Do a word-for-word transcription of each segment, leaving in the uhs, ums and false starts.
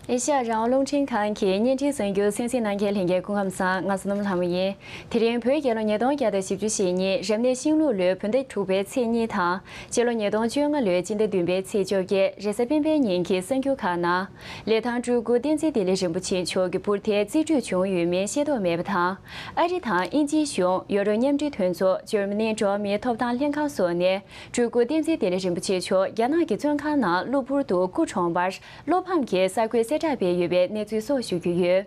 ཨེ་ཤ་ཡ་རང་དབང་རླུང་འཕྲིན་ཁང་གི་བརྙན་འཕྲིན་གསར་འགྱུར་གསན་གཟིགས་གནང་མཁན་ལྷན་རྒྱས་སྐུ་ཁམས་བཟང་། ང་བསོད་ནམས་ལྷ་མོ་ཡིན། དེ་རིང་བོད་རྒྱལ་ལོ་ཉིས་སྟོང་བརྒྱ་དང་བཞི་བཅུ་ཞེ་གཉིས་རབ་གནས་ཤིང་ལུག་ལོའི་བོད་ཟླ་དྲུག་པའི་ཚེས་གཉིས་དང་། སྤྱི་ལོ་ཉིས་སྟོང་བཅོ་ལྔ་ལོའི་སྤྱི་ཟླ་བདུན་པའི་ཚེས་བཅོ་བརྒྱད་རེས་གཟའ་སྤེན་པའི་ཉིན་གྱི་གསར་འགྱུར་ཁག་ནང་། ལི་ཐང་སྤྲུལ་སྐུ་བསྟན་འཛིན་བདེ་ལེགས་རིན་པོ་ཆེ་མཆོག་གི་པུར་ཐལ་རྩིས་སྤྲོད་བྱུང་ཡོད་མིན་ཤེས་རྟོགས་མེད་པ་དང་། ཨ་རི་དང་དབྱིན་ཇིའི་གཞུང་། ཡོ་རོབ་མཉམ་འབྲེལ་མཐུན་ཚོགས། འཇར་མ་ནིའི་འགྲོ་བ་མིའི་ཐོབ་ཐང་ལྷན་ཁང་སོགས་ནས། སྤྲུལ་སྐུ་བསྟན་འཛིན་བདེ་ལེགས་རིན་པོ་ཆེ་མཆོག་རྒྱ་ནག་གི་བཙོན་ཁང་ནང་གློ་བུར་དུ་སྐུ་གྲོངས་པར། བློ་ཕམ་གྱི་གསར་འགོད་གསལ་བསྒྲགས་སྤེལ་ཡོད་པའི་གནས་ཚུལ་སོགས་ཞུ་རྒྱུ་ཡོད།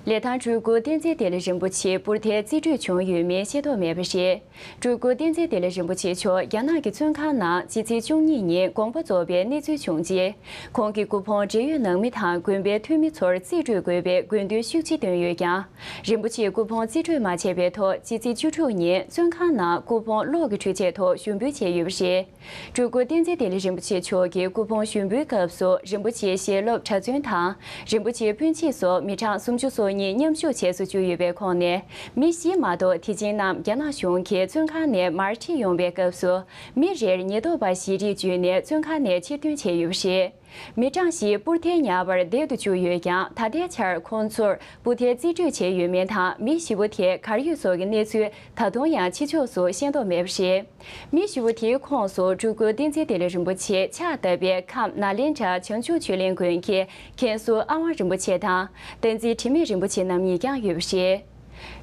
ལི་ཐང་སྤྲུལ་སྐུ་བསྟན་འཛིན་བདེ་ལེགས་རིན་པོ་ཆེའི་པུར་ཐལ་རྩིས་སྤྲོད་བྱུང་ཡོད་མིན་ཤེས་རྟོགས་མེད་པ་རེད། སྤྲུལ་སྐུ་བསྟན་འཛིན་བདེ་ལེགས་རིན་པོ་ཆེ་མཆོག་རྒྱ་ནག་གི་བཙོན་ཁང་ནང་ཕྱི་ཚེས་བཅུ་གཉིས་ཉིན་དགོངས་པ་རྫོགས་པའི་གནས་ཚུལ་བྱུང་རྗེས། ཁོང་གི་སྐུ་ཕུང་འབྲེལ་ཡོད་ནང་མི་དང་དགོན་པའི་འཐུས་མི་ཚོར་རྩིས་སྤྲོད་དགོས་པའི་དགོས་འདུན་ཤུགས་ཆེ་བཏོན་ཡོད་ཀྱང་། རིན་པོ་ཆེའི་སྐུ་ཕུང་རྩིས་སྤྲོད་མ་བྱས་པའི་ཐོག་ཕྱི་ཚེས་བཅུ་དྲུག་ཉིན་བཙོན་ཁང་ནང་སྐུ་ཕུང་གློག་གི་འཕྲུལ་ཆས་ཐོག་ཞུགས་འབུལ་བྱས་ཡོད་པ་རེད། སྤྲུལ་སྐུ་བསྟན་འཛིན་བདེ་ལེགས་རིན་པོ་ཆེ་མཆོག་གི་སྐུ་ཕུང་ཞུགས་འབུལ་སྐབས་སུ། རིན་པོ་ཆེའི་ཞལ་སློབ་གྲྭ་བཙུན་དང་། རིན་པོ་ཆེའི་སྤུན་མཆེད་སོགས་མི་གྲངས་སུམ་ཅུ་སོ་གཉིས་མཉམ་ཞུགས་བྱས་སུ་བཅུག་ཡོད་པའི་ཁོངས་ནས། མི་བཞི་མ་གཏོགས་དེ་ཅན་རྣམས་རྒྱ་ནག་གཞུང་གིས་བཙོན་ཁང་ནས་མར་ཁྲིད་ཡོང་བའི་སྐབས་སུ། མི་རེར་ཉེན་རྟོག་པ་བཞི་རིས་བརྒྱུད་ནས་བཙོན་ཁང་ནས་ཕྱིར་འདོན་བྱས་ཡོད་པ་རེད། མི་གྲངས་བཞི་པུར་ཐལ་ཉར་བར་བསྡད་དུ་བཅུག་ཡོད་ཀྱང་། ད་ལྟའི་ཆར་ཁོང་ཚོར་པུར་ཐལ་རྩིས་སྤྲོད་བྱས་ཡོད་མིན་དང་། མི་བཞི་པོ་དེ་གར་ཡོད་སོགས་ཀྱི་གནས་ཚུལ་ད་དུང་ཡང་ཕྱི་ཕྱོགས་སུ་ཤེས་རྟོགས་མེད་པ་རེད། མི་བཞི་པོ་དེའི་ཁོངས་སུ་སྤྲུལ་སྐུ་བསྟན་འཛིན་བདེ་ལེགས་རིན་པོ་ཆེ་ཕྱག་བཏབ་པའི་ཁམས་ནཱ་ལེནྡྲ་བྱང་ཆུབ་ཆོས་གླིང་དགོན་གྱི་མཁན་ཟུར་ཨ་དབང་རིན་པོ་ཆེ་དང་། བསྟན་འཛིན་དྲི་མེད་རིན་པོ་ཆེ་རྣམ་གཉིས་ཀྱང་ཡོད་པ་རེད།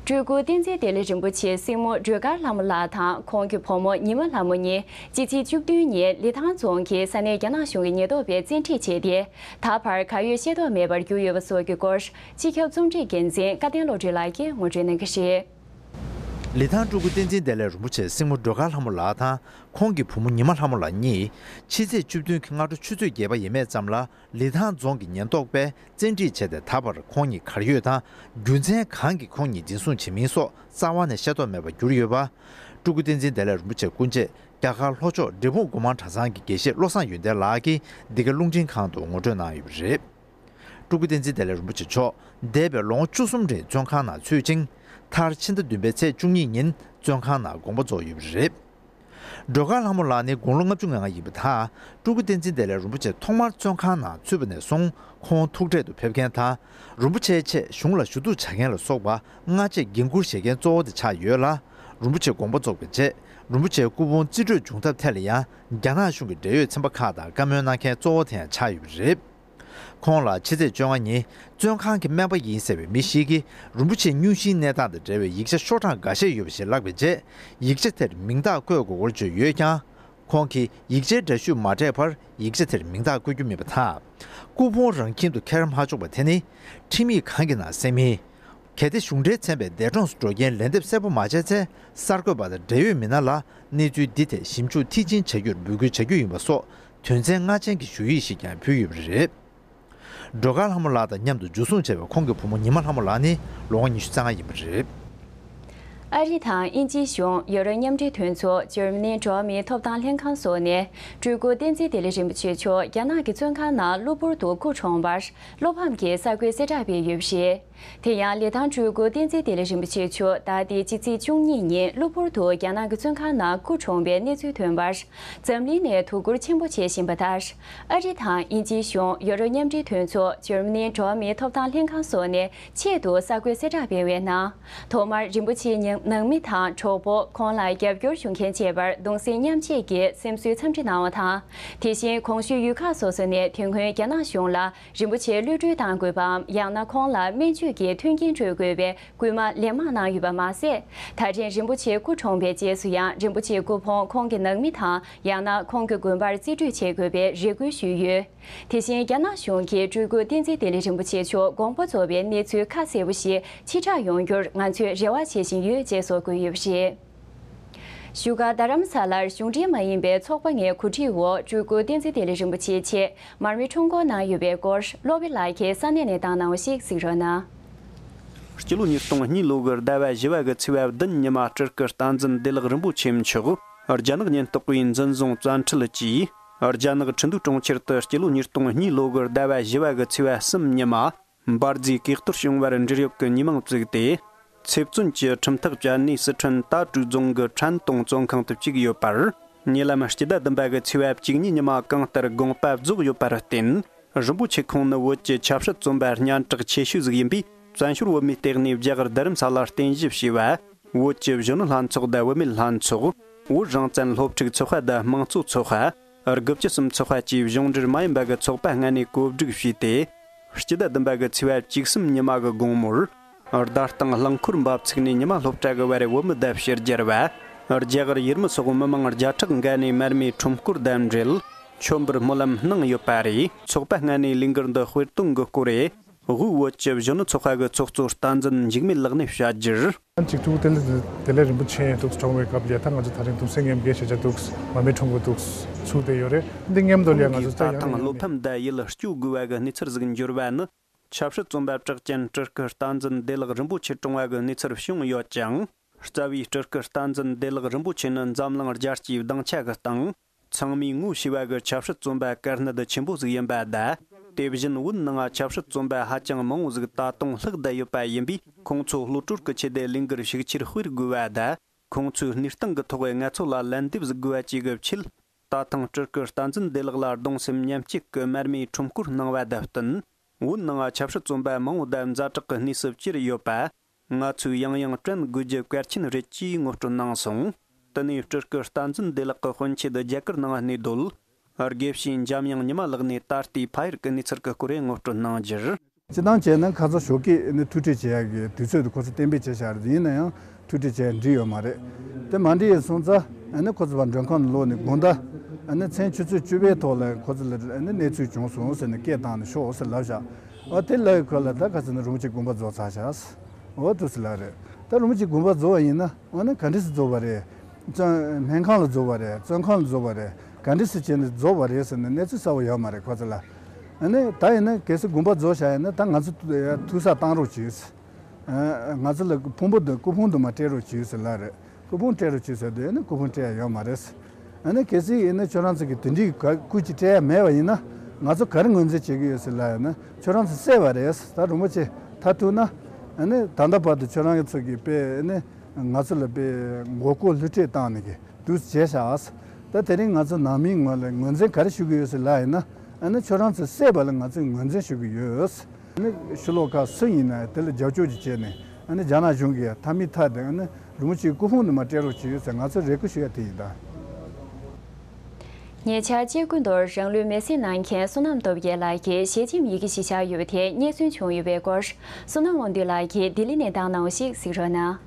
སྤྲུལ་སྐུ་བསྟན་འཛིན་བདེ་ལེགས་རིན་པོ་ཆེའི་སྲིང་མོ་སྒྲོལ་དཀར་ལྷ་མོ་ལགས་དང་ཁོང་གི་བུ་མོ་ཉི་མ་ལྷ་མོ་གཉིས་སྤྱི་ཚེས་བཅུ་བདུན་ཉིན་ལི་ཐང་རྫོང་གི་ས་གནས་རྒྱ་ནག་གཞུང་གི་ཉེན་རྟོག་པས་བཙན་ཁྲིད་བྱས་ཏེ། ད་བར་གར་ཡོད་ཤེས་རྟོགས་མེད་པར་གྱུར་ཡོད་པ་སོགས་ཀྱི་སྐོར། སྤྱི་ཁྱབ་རྩོམ་སྒྲིག་འགན་འཛིན་སྐལ་ལྡན་བློ་གྲོས་ལགས་ཀྱིས་ངོ་སྤྲོད་གནང་གི་རེད། ལི་ཐང་སྤྲུལ་སྐུ་བསྟན་འཛིན་བདེ་ལེགས་རིན་པོ་ཆེའི་སྲིང་མོ་སྒྲོལ་དཀར་ལྷ་མོ་ལགས་དང་ཁོང་གི་བུ་མོ་ཉི་མ་ལྷ་མོ་ལགས་གཉིས། ཕྱི་ཚེས་བཅུ་བདུན་གྱི་སྔ་དྲོ་ཆུ་ཚོད་བརྒྱད་པ་ཡས་མས་ཙམ་ལ། ལི་ཐང་རྫོང་གི་ཉེན་རྟོག་པས་བཙན་ཁྲིད་བྱས་ཏེ། ད་བར་ཁོང་གཉིས་གར་ཡོད་དང་། རྒྱུ་མཚན་གང་གིས་ཁོང་གཉིས་འཛིན་བཟུང་བྱས་མིན་སོགས་རྩ་བ་ནས་ཤེས་རྟོགས་མེད་པར་གྱུར་ཡོད་པ། སྤྲུལ་སྐུ་བསྟན་འཛིན་བདེ་ལེགས་རིན་པོ་ཆེ་སྐུ་མཆེད་རྒྱ་གར་ལྷོ་ཕྱོགས་འབྲས་སྤུངས་སྒོ་མང་གྲྭ་ཚང་གི་དགེ་བཤེས་བློ་བཟང་ཡོན་ཏན་ལགས་ཀྱིས་འདི་ག་རླུང་འཕྲིན་ཁང་དུ་ངོ་སྤྲོད་གནང་ཡོད་པ་རེད། སྤྲུལ་སྐུ་བསྟན་འཛིན་བདེ་ལེགས་རིན་པོ་ཆེ་མཆོག་འདས་པའི་ལོ་ངོ་བཅུ་གསུམ་རིང་བཙོན་ཁང་ནང་ཚུད་ཅིང་། མཐར་ཕྱི་ཟླ་བདུན་པའི་ཚེས་བཅུ་གཉིས་ཉིན་བཙོན་ཁང་ནང་དགོངས་པ་རྫོགས་ཡོད་པ་རེད། སྒྲོལ་དཀར་ལྷ་མོ་ལགས་ནི་དགུང་ལོ་ལྔ་བཅུ་ང་ལྔ་ཡིན་པ་དང་། སྤྲུལ་སྐུ་བསྟན་འཛིན་བདེ་ལེགས་རིན་པོ་ཆེ་ཐོག་མར་བཙོན་ཁང་ནང་ཚུད་པ་ནས་བཟུང་ཁོང་ཐུག་འཕྲད་དུ་ཕེབས་མཁན་དང་། རིན་པོ་ཆེའི་ཆེད་གཞུང་ལ་ཞུ་གཏུག་བྱ་མཁན་ལ་སོགས་པ་སྔ་རྗེས་འགན་འཁུར་བཞེས་མཁན་གཙོ་བོ་དེ་ཆགས་ཡོད་ལ། རིན་པོ་ཆེ་དགོངས་པ་རྫོགས་པའི་རྗེས། རིན་པོ་ཆེའི་སྐུ་ཕུང་རྩིས་སྤྲོད་འབྱུང་ཐབས་ཐད་ལ་ཡང་། རྒྱ་ནག་གཞུང་གི་འབྲེལ་ཡོད་ཚན་པ་ཁག་དང་བཀའ་མོལ་གནང་མཁན་གཙོ་བོ་དེ་ཡང་ཆགས་ཡོད་པ་རེད། ཁོང་ལ་ཕྱི་ཚེས་བཅོ་ལྔ་ཉིན་བཙོན་ཁང་གི་སྨན་པ་ཡིན་ཟེར་བའི་མི་ཞིག་གིས་རིན་པོ་ཆེའི་སྙུང་གཞིའི་གནས་སྟངས་དང་འབྲེལ་བའི་ཡིག་ཆ་ཤོག་གྲངས་འགའ་ཤས་ཡོད་པ་ཞིག་བཀླགས་པའི་རྗེས། ཡིག་ཆ་དེར་མིང་རྟགས་བཀོད་དགོས་སྐོར་བརྗོད་ཡོད་ཀྱང་། ཁོང་གིས་ཡིག་ཆའི་འདྲ་བཤུས་མ་སྤྲད་པར་ཡིག་ཆ་དེར་མིང་རྟགས་བཀོད་རྒྱུ་མིན་པ་དང་། སྐུ་ཕུང་རང་ཁྱིམ་དུ་ཁྱེར་མ་ཆོག་པ་དེ་ནི། ཁྲིམས་ཡིག་གང་གི་ནང་གསལ་མིན། གལ་ཏེ་གཞུང་འབྲེལ་ཚན་པས་འདས་གྲོངས་སུ་འགྲོ་རྐྱེན་ལན་འདེབས་གསལ་པོ་མ་བྱས་ཚེ། གསར་འགོད་པ་དང་འབྲེལ་ཡོད་མི་སྣ་ལ་གནས་ཚུལ་འདི་ཐད་ཞིབ་འཇུག་མཐིལ་ཕྱིན་བྱ་རྒྱུར་འབོད་སྐུལ་བྱ་རྒྱུ་ཡིན་པ་སོགས། དོན་ཚན་ལྔ་ཅན་གྱི་ཞུ་ཡིག་ཞིག་ཀྱང་ཕུལ་ཡོད་པ་རེད། སྒྲོལ་དཀར་ལྷ་མོ་ལགས་དང་མཉམ་དུ་འཇུ་བཟུང་བྱས་པའི་ཁོང་གི་བུ་མོ་ཉི་མ་ལྷ་མོ་ལགས་ནི་ལོ་ངོ་ཉི་ཤུ་རྩ་ལྔ་ཡིན་པ་རེད། ཨ་རི་དང་དབྱིན་ཇིའི་གཞུང་། ཡོ་རོབ་མཉམ་འབྲེལ་མཐུན་ཚོགས། འཇར་མ་ནིའི་འགྲོ་བ་མིའི་ཐོབ་ཐང་ལྷན་ཁང་སོགས་ནས། སྤྲུལ་སྐུ་བསྟན་འཛིན་བདེ་ལེགས་རིན་པོ་ཆེ་མཆོག་རྒྱ་ནག་གི་བཙོན་ཁང་ནང་གློ་བུར་དུ་སྐུ་གྲོངས་པར། བློ་ཕམ་གྱི་གསར་འགོད་གསལ་བསྒྲགས་སྤེལ་ཡོད་པ་རེད། དེ་ཡང་ལི་ཐང་སྤྲུལ་སྐུ་བསྟན་འཛིན་བདེ་ལེགས་རིན་པོ་ཆེ་མཆོག་ཟླ་འདིའི་སྤྱི་ཚེས་བཅུ་གཉིས་ཉིན་གློ་བུར་དུ་རྒྱ་ནག་གི་བཙོན་ཁང་ནང་སྐུ་གྲོངས་པའི་གནས་ཚུལ་ཐོན་པར། འཛམ་གླིང་ནས་དོ་ཁུར་ཆེན་པོ་བྱེད་བཞིན་པ་ལྟར། ཨ་རི་དང་དབྱིན་ཇིའི་གཞུང་། ཡོ་རོབ་མཉམ་འབྲེལ་མཐུན་ཚོགས། འཇར་མ་ནིའི་འགྲོ་བ་མིའི་ཐོབ་ཐང་ལྷན་ཁང་སོགས་ནས་ཆེད་དུ་གསར་འགོད་གསལ་བསྒྲགས་སྤེལ་བའི་ནང་། ཐོག་མར་རིན་པོ་ཆེའི་ཉ་ནང་མི་དང་གྲོགས་པོ། ཁོང་ལ་རྒྱབ་སྐྱོར་ཞུ་མཁན་བཅས་པར་གདུང་སེམས་མཉམ་སྐྱེད་ཀྱི་སེམས་གསོའི་འཚམས་འདྲི་གནང་བ་དང་། དེ་བཞིན་གོང་ཞུས་ཡུལ་ཁག་སོ་སོ་ནས་དེ་སྔོན་རྒྱ་ནག་གཞུང་ལ། རིན་པོ་ཆེའི་གློད་གྲོལ་གཏང་དགོས་པའམ། ཡང་ན་ཁོང་ལ་སྨན་བཅོས་ཀྱི་མཐུན་རྐྱེན་སྤྲོད་དགོས་པའི་སྐུལ་མ་ལན་མང་གནང་ཡོད་པ་མ་ཟད། ད་ཐེངས་རིན་པོ་ཆེ་སྐུ་གྲོངས་པའི་རྗེས་སུ་ཡང་། རིན་པོ་ཆེའི་སྐུ་ཕུང་ཁོང་གི་ནང་མི་དང་། ཡང་ན་ཁོང་གི་དགོན་པར་རྩིས་སྤྲོད་བྱེད་དགོས་པའི་རེ་སྐུལ་ཞུས་ཡོད། དེ་བཞིན་རྒྱ་ནག་གཞུང་གིས་སྤྲུལ་སྐུ་བསྟན་འཛིན་བདེ་ལེགས་རིན་པོ་ཆེ་མཆོག་དགོངས་པ་རྫོགས་པའི་གནས་ཚུལ་ཁ་གསལ་པོ་ཞིག་ཕྱིར་བསྒྲགས་ཡོང་རྒྱུར་ང་ཚོས་རེ་བ་བྱེད་བཞིན་ཡོད་ཅེས་སོགས་བཀོད་ཡོད་པ་རེད། བཞུགས་སྒར་རྡ་རམ་ས་ལར་གཞུང་འབྲེལ་མ་ཡིན་པའི་ཚོགས་པ་ལྔའི་གོ་སྒྲིག་འོག་སྤྲུལ་སྐུ་བསྟན་འཛིན་བདེ་ལེགས་རིན་པོ་ཆེའི་ཆེད་མར་མེ་ཁྲོམ་སྐོར་གནང་ཡོད་པའི་སྐོར། བློ་བྷེ་ལགས་ཀྱིས་ས་གནས་ནས་བཏང་གནང་བ་ཞིག་གཟིགས་རོགས་གནང་། སྤྱི་ལོ་ཉིས་སྟོང་གཉིས་ལོ་གི་ཟླ་བ་བཞི་བ་གི་ཚེས་པ་བདུན་ཉི་མ། སྤྲུལ་སྐུ་བསྟན་འཛིན་བདེ་ལེགས་རིན་པོ་ཆེ་མཆོག་རྒྱ་ནག་ཉེན་རྟོག་པས་འཛིན་བཟུང་བཙན་ཁྲིད་ཀྱིས། རྒྱ་ནག་ཁྲིན་ཏུའུ་གྲོང་ཁྱེར་དུ་སྤྱི་ལོ་ཉིས་སྟོང་གཉིས་ལོ་གི་ཟླ་བ་བཞི་བ་གི་ཚེས་པ་གསུམ་ཉི་མ། འབར་རྫས་གས་གཏོར་བྱུང་བར་འབྲེལ་ཡོད་ཀྱི་ཉེས་མིང་བཙུགས་ཏེ། ཚེ་བཙོན་གྱི་ཁྲིམས་ཐག་བཅད་ནས་སི་ཁྲོན་ཏ་ཀྲུའུ་རྫོང་གི་ཁྲན་ཏུང་བཙོན་ཁང་དུ་བཅུག་ཡོད་པར། ཉེ་ལམ་སྤྱི་ཟླ་བདུན་པ་གི་ཚེས་པ་བཅུ་གཉིས་ཉི་མ་གང་ལྟར་དགོངས་པ་རྫོགས་ཡོད་པར་བརྟེན། རིན་པོ་ཆེ་ཁོང་ནི་བོད་ཀྱི་ཆབ་སྲིད་བཙོན་པ་སྙན་གྲགས་ཆེ་ཤོས་ཟིག་ཡིན་པས། བཙན་བྱོལ་བོད་མིའི་སྟེགས་ནས་རྒྱ་གར་རྡ་རམ་ས་ལར་རྟེན་གཞི་བྱས་པ། བོད་ཀྱི་གཞོན་ནུ་ལྷན་ཚོགས་དང་བུད་མེད་ལྷན་ཚོགས། བོད་རང་བཙན་སློབ་ཕྲུག་ཚོགས་པ་དང་དམངས་གཙོ་ཚོགས་པ། དགུ་བཅུ་གསུམ་ཚོགས་པ་བཅས་གཞུང་འབྲེལ་མ་ཡིན་པ་གི་ཚོགས་པ་ལྔ་ནས་གོ་སྒྲིག་བྱས་ཏེ། སྤྱི་ཟླ་བདུན་པ་གི་ཚེས་པ་བཅུ་གསུམ་ཉི་མ་གི་དགོང་མོར། རྡ་སྟེང་རླངས་འཁོར་འབབ་ཚུགས་ནས་ཉི་མ་སློབ་གྲྭ་གི་བར་བོད་མི་དང་ཕྱི་རྒྱལ་བ། རྒྱ་གར་ཡུལ་མི་སོགས་མི་མང་བརྒྱ་ཕྲག་འགའ་ནས་མར་མེའི་ཁྲོམ་སྐོར་དང་འབྲེལ། མཆོད་འབུལ་སྨོན་ལམ་གནང་ཡོད་པ་རེད། ཚོགས་པ་ལྔ་ནས་ལས་འགུལ་འདི་དཔེ་སྟོན་གྱི་སྐོར་རེད། དབུས་བོད་ཀྱི་གཞོན་ནུ་ཚོགས་པ་གི་ཚོགས་གཙོ་བསྟན་འཛིན་འཇིགས་མེད་ལགས་ནས་བཤད་རྒྱུར། གཅིག་ཐུག་དེ་ལས་དེ་ལས་རིན་པོ་ཆེ་ཐུག་གྲོངས་པའི་སྐབས་ལ་ད་ང་ཚོ་ད་རིང་གདུང་སེམས་མཉམ་སྐྱེད་བྱེད་བྱ་འདུག་མར་མེ་ཁྲོམ་གྱི་འདུག་ཚུགས་བསྡད་ཡོད་རེད། འདི་མཉམ་དུ་ལ་ང་ཁོང་གིས་ཚོ་ད་ལྟ་ཡང་ཡང་བློ་ཕམ་དང་ཡིད་སྐྱོ་དགོས་པ་གི་གནས་ཚུལ་ཟིག་འབྱོར་བ་ནི། ཆབ་སྲིད་བཙོན་པ་གྲགས་ཅན་སྤྲུལ་སྐུ་བསྟན་འཛིན་བདེ་ལེགས་རིན་པོ་ཆེ་གྲོངས་པ་གི་གནས་ཚུལ་བྱུང་ཡོད་ཅིང་། རྩ་བའི་སྤྲུལ་སྐུ་བསྟན་འཛིན་བདེ་ལེགས་རིན་པོ་ཆེ་ནི་འཛམ་གླིང་རྒྱལ་སྤྱིའི་སྡིངས་ཆ་གི་སྟེང་། ཚང་མས་ངོ་ཤེས་པ་གི་ཆབ་སྲིད་བཙོན་པ་དཀར་ནད་ཆེན་པོ་ཟིག་ཡིན་པ་དང་། དེ་བཞིན་བོད་ནང་ཆབ་སྲིད་བཙོན་པ་ཧ་ཅང་མང་བོ་ཟིག་ད་དུང་ལྷག་བསྡད་ཡོད་པ་ཡིན་པས། ཁོང་ཚོ་གློད་གྲོལ་གྱི་ཆེད་དུ་ལས་འགུལ་ཤུགས་ཆེར་སྤེལ་དགོས་པ་དང་། ཁོང་ཚོའི་གནས་སྟངས་ཀྱི་ཐོག་ང་ཚོ་ལ་ལན་འདེབས་ཟིག་དགོས་པ་བཅས་ཀྱི་ཆེད། ད་ཐེངས་སྤྲུལ་སྐུ་བསྟན་འཛིན་བདེ་ལེགས་ལ་གདུང་སེམས་མཉམ་སྐྱེད་ཀྱི་མར་མེའི་ཁྲོམ་སྐོར་གནང་བ་དང་བསྟུན། བོད་ནང་ཆབ་སྲིད་བཙོན་པ་མང་བོ་དང་ཛ་དྲག་གི་གནས་སུ་གྱུར་ཡོད་པ། ང་ཚོས་ཡང་ཡང་དྲན་དགོས་རྒྱུ་གལ་ཆེན་རེད་ཅེས་ངོ་སྤྲོད་གནང་སོང་། དེ་ནས་སྤྲུལ་སྐུ་བསྟན་འཛིན་བདེ་ལེགས་ཀྱི་དཔོན་ཆེད་རྒྱ་གར་ནང་གནས་སྡོད། དགེ་བཤེས་འཇམ་དབྱངས་ཉི་མ་ལགས་ནས་ད་ལྟའི་ཕ་ཡུལ་གྱི་གནས་ཚུལ་གྱི་སྐོར་ངོ་སྤྲོད་གནང་རྒྱུར། སྤྱིར་བཏང་བྱས་ན་ཁ་སང་ཞོགས་ཀས་ནི་ཐུག་འཕྲད་བྱེད་ཡག་གི་དུས་ཚོད་དེ་ཁོ་ཚོ་གཏན་འབེབས་བྱས་བཞག་རེད། ཡིན་ན་ཡང་ཐུག་འཕྲད་བྱས་འགྲིག་ཡོད་མ་རེད། དེ་མ་འགྲིག་ཡས་སོང་ཙང་ཨ་ནི་ཁོ་ཚོ་ཕར་མགྲོན་ཁང་ནང་ལོག་ནས་དགོང་དག་ཨ་ནི་མཚན་ཆུ་ཚོད་བཅུ་པའི་ཐོག་ལ་ཁོ་ཚོ་ལ་ཨ་ནི་གནས་ཚུལ་བྱུང་སོང་ཟེར་ནས་སྐད་བཏང་ནས་ཤོག་ཟེར་ལབ་བཞག་འོ་དེ་ལབ་ཡས་ཁོ་ལ་ད་ག་ཚོད་ནས་རིན་པོ་ཆེ་དགོངས་པ་རྫོགས་ཚར་བཞག་འོ་དུས་སུ་ལབ་རེད། ད་རིན་པོ་ཆེ་དགོངས་པ་རྫོགས་པ་ཡིན་ན་འོ་ན་ག་འདྲས་སེ་རྫོགས་པ་རེད། བཙོན་སྨན་ཁང་ལ་རྫོགས་པ་རེད། བཙོན་ཁང་ལ་རྫོགས་པ་རེད། ག་འདྲས་སེ་བྱས་ནས་རྫོགས་པ་རེད་ཟེར་ནས་གནས་ཚུལ་གསལ་པོ་ཡོད་མ་རེད་ཁོ་ཚོ་ལ། ཨ་ནི་ད་ཡིན་ན་གལ་སྲིད་དགོངས་པ་རྫོགས་བཞག་ཡིན་ན་ད་ང་ཚོ་ཐུག་ས་བཏང་རོགས་བྱོས། ཨ་ང་ཚོ་ལ་ཕུང་པོ་འདི་སྐུ་ཕུང་དུ་མ་སྤྲད་རོགས་བྱོས་ཟེར་ལབ་རེད། སྐུ་ཕུང་སྤྲད་རོགས་བྱོས་ཟེར་དུས་ཨ་ནི་སྐུ་ཕུང་སྤྲད་ཡ་ཡོད་མ་རེད། ཨ་ནི་གལ་སྲིད་ཡིན་ན་ཁྱོད་རང་ཚོ་གི་དེ་འདྲའི་ག་སྐུ་ཅིག་སྤྲད་ཡ་མེད་པ་ཡིན་ན་ང་ཚོ་ག་རེ་ངོས་འཛིན་བྱེད་ཀྱི་ཡོད་ཟེར་ལབ་ཡ་ན་ཁྱོད་རང་ཚོ་བསད་པ་རེད། ད་རིན་པོ་ཆེ་མཐར་ཐུག་ན་ཨ་ནི་ད་ལྟ་བར་དུ་ཁྱོད་རང་གི་ཚོ་གི་དཔེ་ཨ་ནི་ང་ཚོ་ལ་དཔེ་མགོ་སྐོར་བསླུ་བྲིད་བཏང་ནས་གི་དུས་བྱས་བཞག་ད་དེ་རིང་ང་ཚོ་ནང་མིའི་ངོས་ལ་ངོས་འཛིན་ག་རེ་ཞུ་གི་ཡོད་ཟེར་ལབ་ཡིན་ན་ཨ་ནི་ཁྱོད་རང་ཚོ་བསད་པ་ལ་ང་ཚོས་ངོས་འཛིན་ཞུ་གི་ཡོད། ཨ་ནི་ཕྱི་ལོགས་ཁག་སུ་ཡིན་ན་དེ་ལ་རྒྱབ་སྐྱོར་ཅིག་བྱས་ནས་ཨ་ནི་རྒྱ་ནག་གཞུང་གིས་མཐའ་མའི་མཐའ་དེ་ཨ་ནི་རིན་པོ་ཆེའི་སྐུ་ཕུང་དུ་མ་སྤྲད་རོགས་བྱེད་ཡོད་ཟེར་ང་ཚོས་རེ་སྐུལ་ཞུ་ཡ་དེ་ཡིན་ད། ཉེ་ཆར་ཅི་ཀུན་ཏུ་རང་ལུས་མེར་སྲེག་གནང་མཁན་བསོད་ནམས་སྟོབས་རྒྱལ་ལགས་ཀྱི་ཞལ་ཆེམས་ཡི་གེ་ཞིག་བཞག་ཡོད་པ་དེ་རྙེད་སོན་བྱུང་ཡོད་པའི་སྐོར། བསོད་ནམས་དབང་འདུས་ལགས་ཀྱིས་ལྡི་ལི་ནས་བཏང་གནང་བ་ཞིག་གཟིགས་རོགས་གནང་།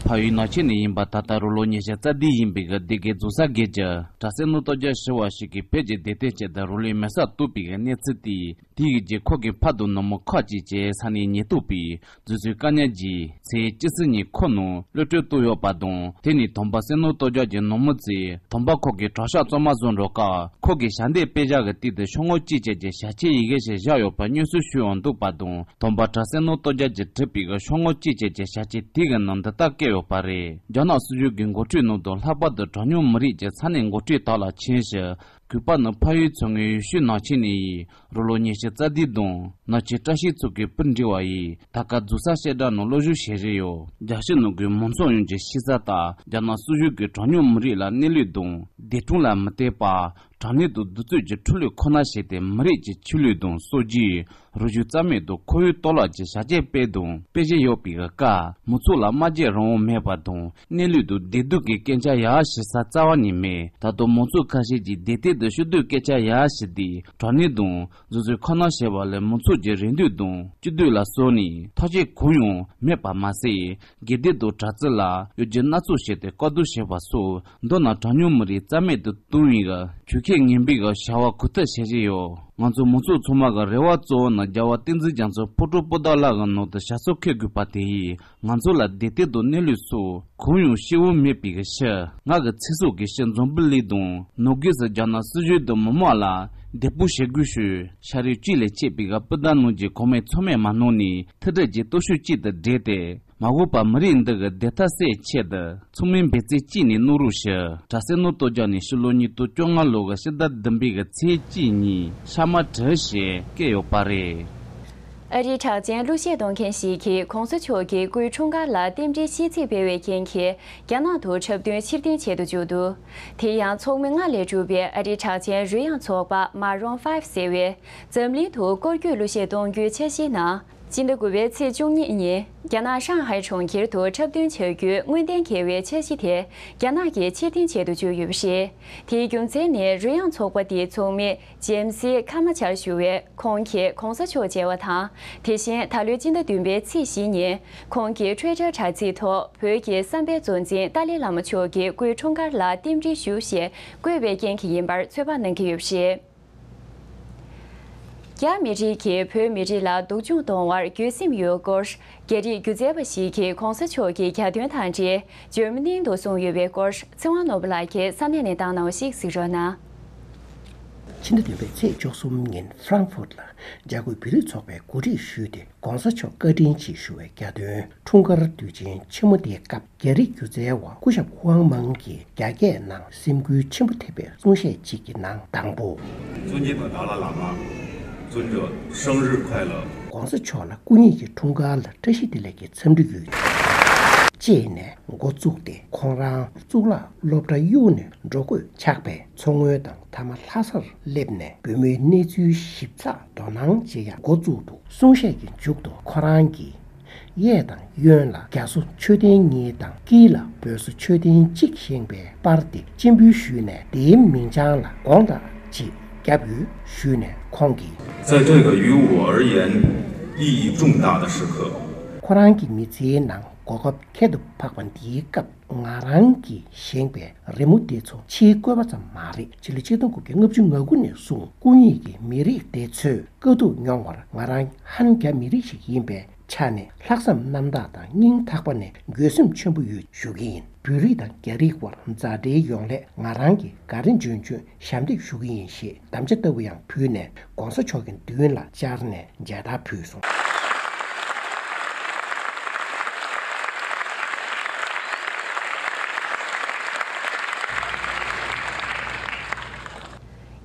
ཕ་ཡུལ་ནག་ཆུ་ནས་ཡིན་པ་ད་ལྟ་རུ་ལོ་ཉི་ཤུ་རྩ་བདུན་ཡིན་པའི་གི་སྡེ་དགེ་རྫོང་ས་དགེ་གི་གྲྭ་སྲས་ནོར་སྟོབས་རྒྱལ་ཞུ་བ་ཞིག་གིས་བོད་ཀྱི་བདེ་དོན་ཆེད་དུ་རུ་ལུས་མེར་སྲེག་གཏོང་པའི་གི་གནས་ཚུལ་དེ། དེའི་རྗེས་ཁོ་གི་ཕ་དང་ནུ་མོ་ཁག་ཅིག་བཅས་ས་གནས་ཉེན་རྟོག་པས་རྫུན་བཟོས་བཀག་ཉར་རྗེས་ཚེས་བཅུ་གསུམ་ཉིན་ཁོ་ནང་གློད་གྲོལ་བཏང་ཡོད་པ་དང་། དེ་ནས་དམ་པ་སྲས་ནོར་སྟོབས་རྒྱལ་གྱི་ནུ་མོ་ཚོས་དམ་པ་ཁོ་གི་གྲྭ་ཤག་གཙང་མ་བཟོ་འགྲོ་སྐབས་ཁོ་གི་ཞལ་འདེབས་དཔེ་ཞག་གི་སྟེང་དུ་ཤོག་ངོས་བཅས་བཅས་ཀྱི་ཞལ་ཆེམས་ཡི་གེ་ཞིག་བཞག་ཡོད་པ་རྙེད་སོན་ཞུས་ཡོང་འདུག་པ་དང་། དམ་པ་གྲྭ་སྲས་ནོར་སྟོབས་རྒྱལ་གྱིས་བྲིས་པའི་གི་ཤོག་ངོས་བཅས་བཅས་ཀྱི་ཞལ་ཆེམས་དེ་གི་ནང་འདི་ལྟར་བཀོད་ཡོད་པ་རེད། རྒྱ་ནག་སྲིད་གཞུང་གི་འགོ་ཁྲིད་ནང་དུ་ལྷག་པར་དུ་གྲངས་ཉུང་མི་རིགས་ཀྱི་ས་གནས་འགོ་ཁྲིད་དག་ལ་མཁྱེན་ཞིང་། གུས་པ་ནི་ཕ་ཡུལ་ཚོ་ངའི་ཡུལ་ཤུལ་ནང་ཆེན་ནས་ཡིན། རུ་ལོ་ཉི་ཤུ་རྩ་བདུན་དང་ནག་ཆུ་བཀྲ་ཤིས་མཚོ་ཁའི་སྤུན་འདྲེས་པ་ཡིས་ད་སྐབས་རྫོང་སར་བཤད་གྲྭ་ནང་སློབ་སྦྱོང་བྱེད་བཞིན་ཡོད། རྒྱལ་སྤྱི་ནང་གི་མང་ཚོགས་ཡོངས་ཀྱིས་ཤེས་གསལ་ལྟར་རྒྱ་ནག་སྲིད་གཞུང་གིས་གྲངས་ཉུང་མི་རིགས་ལ་གནས་ལུགས་དང་བདེན་དོན་ལ་མི་བལྟས་པར་དྲང་བདེན་དང་བདེན་རྩིས་ཀྱི་འཕྲིན་ལས་ཁོ་ན་བྱས་ཏེ་མི་རིགས་ཀྱི་ཆོས་ལུགས་དང་སྲོལ་རྒྱུན། རུས་རྒྱུད་རྩ་མེད་དང་ཁོར་ཡུག་གཏོར་བརླག་གི་བྱ་སྤྱོད་སྤེལ་དང་སྤེལ་བཞིན་ཡོད་པའི་སྐབས། མང་ཚོགས་ལ་སྨྲ་བརྗོད་རང་དབང་མེད་པ་དང་གནས་ལུགས་དང་བདེན་དོན་གྱི་སྐད་ཆ་ཡར་ཞུ་ས་རྩ་བ་ནས་མེད། ད་དུང་མང་ཚོགས་ཁ་ཤས་ཀྱིས་བདེན་དོན་དང་ཕྱོགས་གཏོགས་སྐད་ཆ་ཡར་ཞུ་དུས་དྲང་བདེན་དང་རྫུན་བཟོས་ཁ་ནང་བྱས་པ་ལས་མང་ཚོགས་ཀྱི་རེ་འདུན་དང་སྤྱི་འཐུས་ལ་སོགས་ནས་ཐག་གཅོད་གང་ཡང་མེད་པ་མ་ཟད། དགེ་ལྡན་དང་གྲྭ་བཙུན་ལ་གཡོ་སྒྱུ་སྣ་ཚོགས་བྱས་ཏེ་བཀག་སྡོམ་བྱས་པ་སོགས། མདོར་ན་གྲངས་ཉུང་མི་རིགས་རྩ་མེད་དུ་གཏོང་བའི་གི་ཇུས་གལ་ངན་པའི་གི་བྱ་བ་གོང་མཐོར་བྱེད་བཞིན་ཡོད། ང་ཚོ་མང་ཚོགས་ཚང་མ་གི་རེ་བ་གཙོ་བོ་ནི་རྒྱལ་བ་བསྟན་འཛིན་རྒྱ་མཚོ་ཕོ་བྲང་པོ་ཏཱ་ལ་གི་ནང་དུ་ཞབས་སོར་འཁོད་དགོས་པ་དེ་ཡིས་ང་ཚོ་ལ་བདེ་དོན་དང་གནས་ལུགས་སོགས་གང་ཡང་བྱེད་དབང་མེད་པའི་གི་ཕྱིར། ང་གི་ཚེ་སྲོག་གི་ཕྱིར་འཛམ་བུ་གླིང་དང་ནང་སྒོས་སུ་རྒྱ་ནག་སྲིད་གཞུང་དང་མི་མང་ལ་དེ་སྤོ་བྱེད་དགོས་ཞུ། ཤ་རུས་གཅིག་ལས་མཆེད་པའི་གི་སྤུན་ཟླ་རྣམས་ཀྱིས་གོང་མའི་མཚན་སྨད་མ་གནང་ནས་ཐུགས་ཁྲལ་གྱི་སྟོབས་ཤུགས་གཅིག་ཏུ་སྒྲིལ་ཏེ། མ་འོངས་པར་མི་རིགས་འདི་གི་བདེ་མཐའ་གསལ་ཆེད་དུ་ཚང་མས་འབད་བརྩོན་གཅིག་ནས་གནང་རོགས་ཞུ། གྲྭ་སྲས་ནོར་སྟོབས་རྒྱལ་ནས་ཕྱི་ལོ་ཉིས་སྟོང་བཅོ་ལྔ་ལོ་གི་ཕྱི་ཟླ་བདུན་པའི་གི་ཚེས་གཅིག་ཉིན་ཤར་མ་བྲིས་ཞེས་བཀོད་ཡོད་པ་རེད། ཨ་རིའི་གྲགས་ཅན་གླུ་གཞས་གཏོང་མཁན་ཞིག་གིས་གོང་ས་མཆོག་གི་སྐུའི་འཁྲུངས་སྐར་ལ་རྟེན་འབྲེལ་ཤིས་ཚིག་སྤེལ་བའི་རྐྱེན་གྱིས་རྒྱ་ནག་ཏུ་འཁྲབ་སྟོན་ཕྱིར་འཐེན་བྱེད་དུ་འཇུག་འདུག་དེ་ཡང་ཚོགས་མི་ལྔ་ལས་གྲུབ་པའི་ཨ་རིའི་གྲགས་ཅན་རོལ་དབྱངས་ཚོགས་པ་Maroon Five ཟེར་བས་འཛམ་གླིང་དུ་སྐོར་སྐྱོད་གླུ་གཞས་གཏོང་རྒྱུའི་འཆར་གཞིའི་ནང་། སྤྱི་ཟླ་དགུ་པའི་ཚེས་བཅུ་གཉིས་ཉིན་རྒྱ་ནག་ཧྲང་ཧའེ་གྲོང་ཁྱེར་དུ་འཁྲབ་སྟོན་བྱ་རྒྱུའི་དངོས་གཏན་འཁེལ་བའི་འཆར་གཞི་དེ་རྒྱ་ནག་གིས་ཕྱིར་འཐེན་བྱེད་དུ་བཅུག་ཡོད་པ་རེད། དེའི་རྒྱུ་མཚན་ནི་རོལ་དབྱངས་ཚོགས་པ་དེའི་ཚོགས་མི་ཇེམ་སི་ཁ་མ་ཆར་ཞུ་བས། ཁོང་གིས་གོང་ས་མཆོག་མཇལ་བ་དང་། དེ་བཞིན་ད་ལོའི་སྤྱི་ཟླ་བདུན་པའི་ཚེས་བཞི་ཉིན་ཁོང་གིས་Twitter་དྲ་ཚིགས་ཐོག་བོད་ཀྱི་བསམ་པའི་གཙོ་འཛིན་ཏཱ་ལའི་བླ་མ་མཆོག་གི་སྐུའི་འཁྲུངས་སྐར་ལ་རྟེན་འབྲེལ་ཞུ་ཞེས་བཀོད་པའི་རྐྱེན་གྱིས་ཡིན་པར་ཚོད་དཔག་གནང་གི་ཡོད་པ་རེད། རྒྱ་མི་རིགས་ཀྱིས་བོད་མི་རིགས་ལ་སྡུག་སྦྱོང་གཏོང་བར་འགྱོད་སེམས་ཡོད་སྐོར། རྒྱ་རིགས་སྒྱུ་རྩལ་པ་ཞིག་གིས་གོང་ས་མཆོག་གི་གྱ་སྟོན་དང་འབྲེལ་འཇར་མ་ནི་དུ་གསུངས་ཡོད་པའི་སྐོར། ཚེ་དབང་ནོར་བུ་ལགས་ཀྱིས་ས་གནས་ནས་བཏང་གནང་བ་ཞིག་གཟིགས་རོགས་གནང་། ཕྱི་ཟླ་བདུན་པའི་ཚེས་བཅུ་གསུམ་ཉིན་Frankfurt་ལ་རྒྱ་གར་བོད་རིགས་ཚོགས་པས་གོ་སྒྲིག་ཞུས་ཏེ། གོང་ས་མཆོག་བཀའ་དྲིན་ཆེ་ཞུ་བའི་གྱ་སྟོན་འཁྲུངས་སྐར་དུས་ཆེན་ཆེན་མོ་དེའི་སྐབས། རྒྱ་རིགས་སྒྱུ་རྩལ་བ་སྐུ་ཞབས་ཧུའང་མང་གིས་རྒྱ་སྐད་ནང་སེམས་འགུལ་ཆེན་པོ་ཐེབས་པའི་གསུང་བཤད་ཅིག་གི་ནང་དང་པོ། 尊敬的达赖喇嘛，尊者生日快乐！ གོང་ས་མཆོག་ལ་སྐུ་ཉིད་ཀྱི་འཁྲུངས་སྐར་ལ་བཀྲ་ཤིས་བདེ་ལེགས་ཀྱི་འཚམས་འདྲི་ཡོད། ཅེས་ནས་འགོ་བཙུགས་ཏེ། ཁོང་རང་གཙུག་ལག་སློབ་གྲྭ་གཡུགས་ནས་འགྲོ་དགོས་ཆགས་པས། མཚོ་སྔོན་དང་མཐའ་མ་ལྷ་སར་སླེབས་ནས་བོད་མིའི་གནས་ཚུལ་ཞིབ་ཚགས་དོ་སྣང་བྱེད་ཡག་འགོ་བཙུགས་འདུག་གསུང་བཤད་ཀྱི་མཇུག་ཏུ་ཁོ་རང་གིས། གཡས་དང་གཡོན་ལ་རྒྱ་བཟོ་མཆོད་རྟེན་གཉིས་དང་། དཀྱིལ་ལ་བོད་བཟོ་མཆོད་རྟེན་གཅིག་བཞེངས་པའི་པར་དེ་སྤྱན་འབུལ་ཞུས་ནས། དེའི་མིང་བྱང་ལ་དགོངས་དག་ཅེས་བརྒྱབ་ཡོད་ཞུས་ནས། ཁོང་གིས། 在这个于我而言意义重大的时刻， ཁོ་རང་གི་མི་ཚེའི་ནང་གོ་སྐབས་ཁྱད་དུ་འཕགས་པ་འདིའི་སྐབས། ང་རང་གིས་བཞེངས་པའི་རི་མོ་དེ་ཚོ་ཕྱིའི་བཀོད་པ་ཙམ་མ་རེད། ཕྱི་ལོ་ཆིག་སྟོང་དགུ་བརྒྱ་ལྔ་བཅུ་ང་དགུ་ནས་བཟུང་སྐུ་ཉིད་ཀྱི་མི་རིགས་དེ་ཚོས་དཀའ་སྡུག་མྱོང་བར་ང་རང་ཧན་རྒྱ་མི་རིགས་ཤིག་ཡིན་པའི་ཆ་ནས། ལྷག་བསམ་རྣམ་དག་དང་སྙིང་ཐག་པ་ནས་འགྱོད་སེམས་ཆེན་པོ་ཡོད་ཞུ་གི་ཡིན། བོད་རིགས་དང་རྒྱ་རིགས་དབར་མཛའ་འབྲེལ་ཡོང་སླད་ང་རང་གིས་ག་རེ་འཇོན་འཇོན་ཞབས་འདེགས་ཞུ་གི་ཡིན་ཞེས་དམ་བཅའ་ལྟ་བུ་ཡང་ཕུལ་ནས། གོང་ས་མཆོག་གི་མདུན་ལ་བཅར་ནས་མཇལ་དར་ཕུལ་སོང་།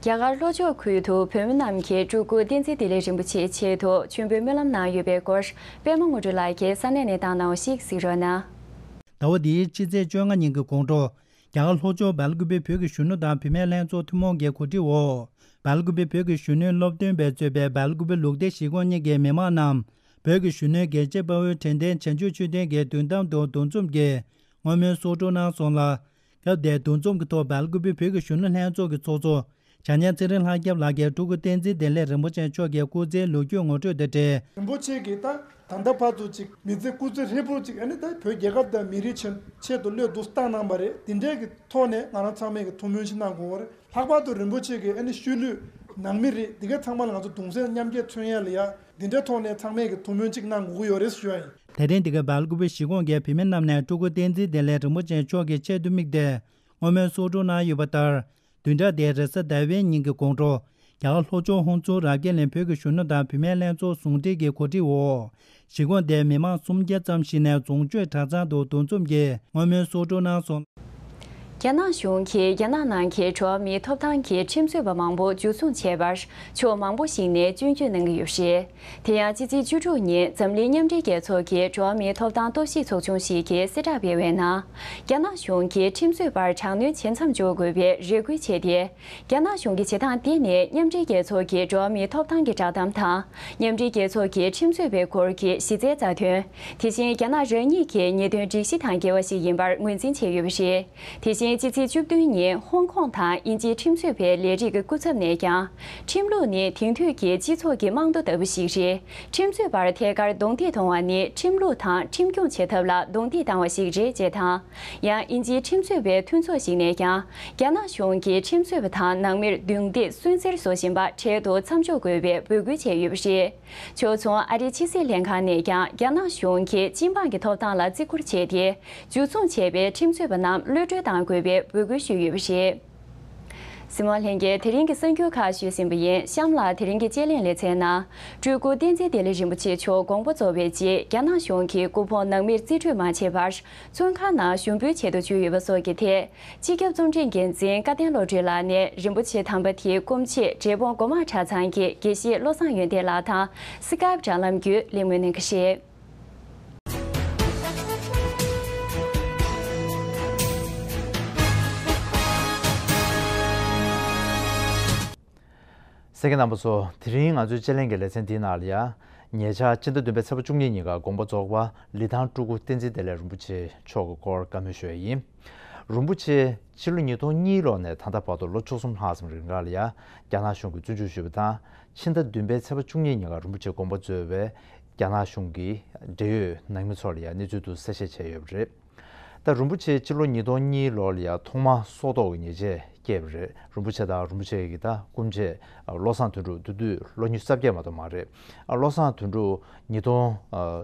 རྒྱ་གར་ལྷོ་ཕྱོགས་ཁུལ་དུ་བོད་མི་རྣམས་ཀྱིས་སྤྲུལ་སྐུ་བསྟན་འཛིན་བདེ་ལེགས་རིན་པོ་ཆེའི་ཆེད་དུ་མཆོད་འབུལ་སྨོན་ལམ་གནང་ཡོད་པའི་སྐོར། པད་མ་དངོས་གྲུབ་ལགས་ཀྱིས་ས་གནས་ནས་བཏང་གནང་བ་ཞིག་གཟིགས་རོགས་གནང་། ཟླ་བ་འདིའི་ཕྱི་ཚེས་བཅོ་ལྔ་ཉིན་གྱི་དགོང་དྲོ། རྒྱ་གར་ལྷོ་ཕྱོགས་སྦེལ་ཀུ་པེ་བོད་ཀྱི་གཞོན་ནུ་དང་བུད་མེད་ལྷན་ཚོགས་ཐུན་མོང་གི་གོ་སྒྲིག་འོག་སྦེལ་ཀུ་པེ་བོད་ཀྱི་གཞོན་ནུའི་སློབ་སྟོན་པས་གཙོས་པའི་སྦེལ་ཀུ་པེ་ལུགས་བདེ་གཞིས་ཁོངས་གཉིས་ཀྱི་མི་མང་རྣམས། བོད་ཀྱི་གཞོན་ནུའི་རྒྱལ་གཅེས་དཔའ་བོའི་དྲན་རྟེན་བྱང་ཆུབ་མཆོད་རྟེན་གྱི་མདུན་ཐང་དུ་འདུ་འཛོམས་ཀྱིས་བསྔོ་སྨོན་གསོག་སྒྲུབ་གནང་སོང་ལ། སྐབས་དེའི་འདུ་འཛོམས་ཀྱི་ཐོག་སྦེལ་ཀུ་པེ་བོད་ཀྱི་གཞོན་ནུ་ལྷན་ཚོགས་ཀྱི་ཚོགས་གཙོ། བྱ་ཉན་ཚེ་རིང་ལྷ་སྐྱབས་ལགས་ཀྱིས་སྤྲུལ་སྐུ་བསྟན་འཛིན་བདེ་ལེགས་རིན་པོ་ཆེ་མཆོག་གི་སྐུ་ཚེའི་ལོ་རྒྱུས་ངོ་སྤྲོད་དང་འབྲེལ། རིན་པོ་ཆེ་གིས་ད་ད་ལྟ་བར་དུ་ཅིག་མི་ཚེ་སྐུ་ཚེ་ཧྲིལ་པོར་ཅིག་ཨ་ནི་ད་བོད་རྒྱལ་ཁབ་དང་མི་རིགས་ཆེད་ཆེད་དུ་བློས་བཏང་གནང་བ་རེད། འདི་འདྲའི་གི་ཐོག་ནས་ང་རང་ཚང་མས་གི་ཐུགས་སྨོན་ཞིག་གནང་དགོས་པ་རེད། ལྷག་པར་དུ་རིན་པོ་ཆེ་གི་ཨ་ནི་ཤུལ་ལུས་ནང་མི་རེད། འདི་ག་ཚང་མ་ལ་ང་ཚོ་གདུང་སེམས་མཉམ་སྐྱེད་མཚོན་ཡས་ལ་ཡ་འདི་འདྲའི་ཐོག་ནས་ཚང་མས་གི་ཐུགས་སྨོན་ཅིག་གནང་དགོས་ཀྱི་ཡོད་རེད་ཞུ་ཡ་ཡིན། དེ་རིང་འདི་ག་སྦེལ་ཀུ་པེ་གཞིས་ཁོངས་ཀྱི་བུད་མེད་རྣམས་ནས་སྤྲུལ་སྐུ་བསྟན་འཛིན་བདེ་ལེགས་རིན་པོ་ཆེ་མཆོག་གི་ཆེད་དུ་དམིགས་ཏེ། བསྔོ་སྨོན་གསོག་སྒྲུབ་གནང་ཡོད་པ་ལྟར། བདུན་ཕྲག་འདིའི་རེས་གཟའ་ཟླ་བའི་ཉིན་གྱི་དགོང་དྲོ། རྒྱ་གར་ལྷོ་ཕྱོགས་ཧོན་སུར་རབ་རྒྱས་གླིང་བོད་ཀྱི་གཞོན་ནུ་དང་བུད་མེད་ལྷན་ཚོགས་ཟུང་འབྲེལ་གྱི་གོ་སྒྲིག་འོག་གཞིས་ཁོངས་དེའི་མི་མང་སུམ་བརྒྱ་ཙམ་ཞིག་ནས་རྫོང་ཆོས་གྲྭ་ཚང་དུ་འདུ་འཛོམས་ཀྱིས་བསྔོ་སྨོན་གསོག་སྒྲུབ་གནང་སོང་། རྒྱ་ནག་གཞུང་གིས་རྒྱ་ནག་ནང་གི་འགྲོ་བ་མིའི་ཐོབ་ཐང་གི་ཁྲིམས་རྩོད་པ་མང་པོ་འཇུ་བཟུང་བྱས་པར་ཕྱོགས་མང་པོ་ཞིག་ནས་སྐྱོན་བརྗོད་གནང་གི་ཡོད་པ་རེད། དེ་ཡང་ཕྱི་ཚེས་བཅུ་དྲུག་ཉིན་འཛམ་གླིང་མཉམ་འབྲེལ་རྒྱལ་ཚོགས་ཀྱི་འགྲོ་བ་མིའི་ཐོབ་ཐང་རྟོག་ཞིབ་ཚོགས་ཆུང་ཞིག་གིས་གསལ་བསྒྲགས་སྤེལ་བའི་ནང་། རྒྱ་ནག་གཞུང་གིས་ཁྲིམས་རྩོད་པར་དྲག་གནོན་བྱེད་མཚམས་འཇོག་དགོས་པའི་རེ་སྐུལ་བྱས་ཏེ། རྒྱ་ནག་གཞུང་གི་བྱེད་སྟངས་དེ་ནི་མཉམ་འབྲེལ་རྒྱལ་ཚོགས་ཀྱི་འགྲོ་བ་མིའི་ཐོབ་ཐང་གི་བསྒྲགས་གཏམ་དང་། མཉམ་འབྲེལ་རྒྱལ་ཚོགས་ཀྱི་ཁྲིམས་རྩོད་པའི་སྐོར་གྱི་གཞི་རྩའི་རྩ་དོན། དེ་བཞིན་རྒྱ་ནག་རང་ཉིད་ཀྱི་ཉེས་དོན་སྒྲིག་གཞི་དང་འགལ་བ་ཞིག་ཡིན་པར་ངོས་འཛིན་བྱས་ཡོད་པ་རེད། དེ་བཞིན་ཕྱི་ཚེས་བཅུ་བདུན་ཉིན་ཧོང་ཀོང་དང་དབྱིན་ཇིའི་ཁྲིམས་རྩོད་པའི་ལས་རིགས་ཀྱི་སྐུ་ཚབ་ནས་ཀྱང་། ཁྲིམས་ལུགས་ནི་དེང་དུས་ཀྱི་སྤྱི་ཚོགས་ཀྱི་རྨང་རྡོ་ལྟ་བུ་ཞིག་རེད། ཁྲིམས་རྩོད་པར་ཐད་ཀར་རྡུང་རྡེག་གཏོང་བ་ནི་ཁྲིམས་ལུགས་དང་ཁྲིམས་སྐྱོང་བྱེད་ཐབས་ལ་རྡུང་རྡེག་བཏང་བ་ཞིག་རེད་ཅེས་དང་། ཡང་དབྱིན་ཇིའི་ཁྲིམས་རྩོད་པའི་མཐུན་ཚོགས་ཤིག་ནས་ཀྱང་། རྒྱ་ནག་གཞུང་གིས་ཁྲིམས་རྩོད་པ་དང་ནང་མིར་རྡུང་རྡེག་སུན་གཙེར་བཟོ་བཞིན་པ་འཕྲལ་དུ་མཚམས་འཇོག་དགོས་པའི་འབོད་སྐུལ་བྱས་ཡོད་པ་རེད། ཕྱོགས་མཚུངས་ཨ་རིའི་ཕྱི་སྲིད་ལྷན་ཁང་ནས་ཀྱང་རྒྱ་ནག་གཞུང་གིས་སྤྱི་འབངས་ཀྱི་ཐོབ་ཐང་ལ་བརྩི་བཀུར་བྱས་ཏེ། འཇུ་བཟུང་བྱས་པའི་ཁྲིམས་རྩོད་པ་རྣམས་གློད་གྲོལ་གཏང་དགོས་པའི་འབོད་སྐུལ་ཞུས་ཡོད་པ་རེད། གཟིགས་མོ་ལྷན་རྒྱས། དེ་རིང་གི་གསར་འགྱུར་ཁག་ཞུས་ཟིན་པ་ཡིན། གཤམ་ལ་དེ་རིང་གི་དཔྱད་གླེང་ལེ་ཚན་ནང་། སྤྲུལ་སྐུ་བསྟན་འཛིན་བདེ་ལེགས་རིན་པོ་ཆེ་མཆོག་དགོངས་པ་རྫོགས་པའི་རྗེས། རྒྱ་ནག་གཞུང་གིས་སྐུ་ཕུང་ནང་མིར་རྩིས་སྤྲོད་མ་བྱས་པར། བཙོན་ཁང་ནང་ཞུགས་འབུལ་བྱེད་དུ་བཅུག་ཡོད་པ་སོགས་ཀྱི་ཐད། སྤྱི་ཁྱབ་གཙུག་སྒྲའི་འགན་འཛིན་སྐལ་ལྡན་བློ་གྲོས་ལགས་ནས། རིན་པོ་ཆེ་དམ་པ་དེའི་སྐུ་མཆེད་འབྲས་སྤུངས་སྒོ་མང་གྲྭ་ཚང་གི་དགེ་བཤེས་བློ་བཟང་ཡོན་ཏན་ལགས་དང་། སི་ཀཱའིབ་དྲ་ལམ་བརྒྱུད་གླེང་མོལ་གནང་གི་རེད། གསན་མཁན་རྣམ་པ་ཚོ། དེ་རིང་ང་ཚོའི་དཔྱད་གླེང་གི་ལེ་ཚན་འདིའི་ནང་ལ་ཡ། ཉེ་ཆར་ཕྱི་ཟླ་བདུན་པའི་ཚེས་པ་བཅུ་གཉིས་ཉིན་ཀ་དགོངས་པ་རྫོགས་པ་ལི་ཐང་སྤྲུལ་སྐུ་བསྟན་འཛིན་བདེ་ལེགས་རིན་པོ་ཆེ་མཆོག་གི་སྐོར་བཀའ་མོལ་ཞུ་ཡ་ཡིན། རིན་པོ་ཆེ་ཕྱི་ལོ་ཉིས་སྟོང་གཉིས་ལོ་ནས་ད་ལྟ་བར་དུ་ལོ་བཅུ་གསུམ་ལྷག་ཙམ་རིང་ག་ལ་ཡ། རྒྱ་ནག་གཞུང་གིས་བཙོན་འཇུག་ཞུས་པ་དང་། ཕྱི་ཟླ་བདུན་པའི་ཚེས་པ་བཅུ་གཉིས་ཉིན་ཀ་རིན་པོ་ཆེ་དགོངས་པ་རྫོགས་པའི་རྒྱ་ནག་གཞུང་གི་འབྲེལ་ཡོད་ནང་མི་ཚོ་ལ་ཡ་གནས་ཚུལ་དུ་གསལ་བཤད་བྱས་ཡོད་པ་རེད། ད་རིན་པོ་ཆེ་ཕྱི་ལོ་ཉིས་སྟོང་གཉིས་ལོ་ལ་ཡ་ཐོག་མར་སྲོག་ཐོག་གི་ཉེས་ཆད་བཀལ་བ་རེད། རིན་པོ་ཆེ་དང་རིན་པོ་ཆེ་གི་ད་སྐུ་མཆེད་བློ་བཟང་དོན་གྲུབ་དེ་དུས་ལོ་ཉི་ཤུ་རྩ་བརྒྱད་མ་གཏོགས་མ་རེད། བློ་བཟང་དོན་གྲུབ་ཉིས་སྟོང་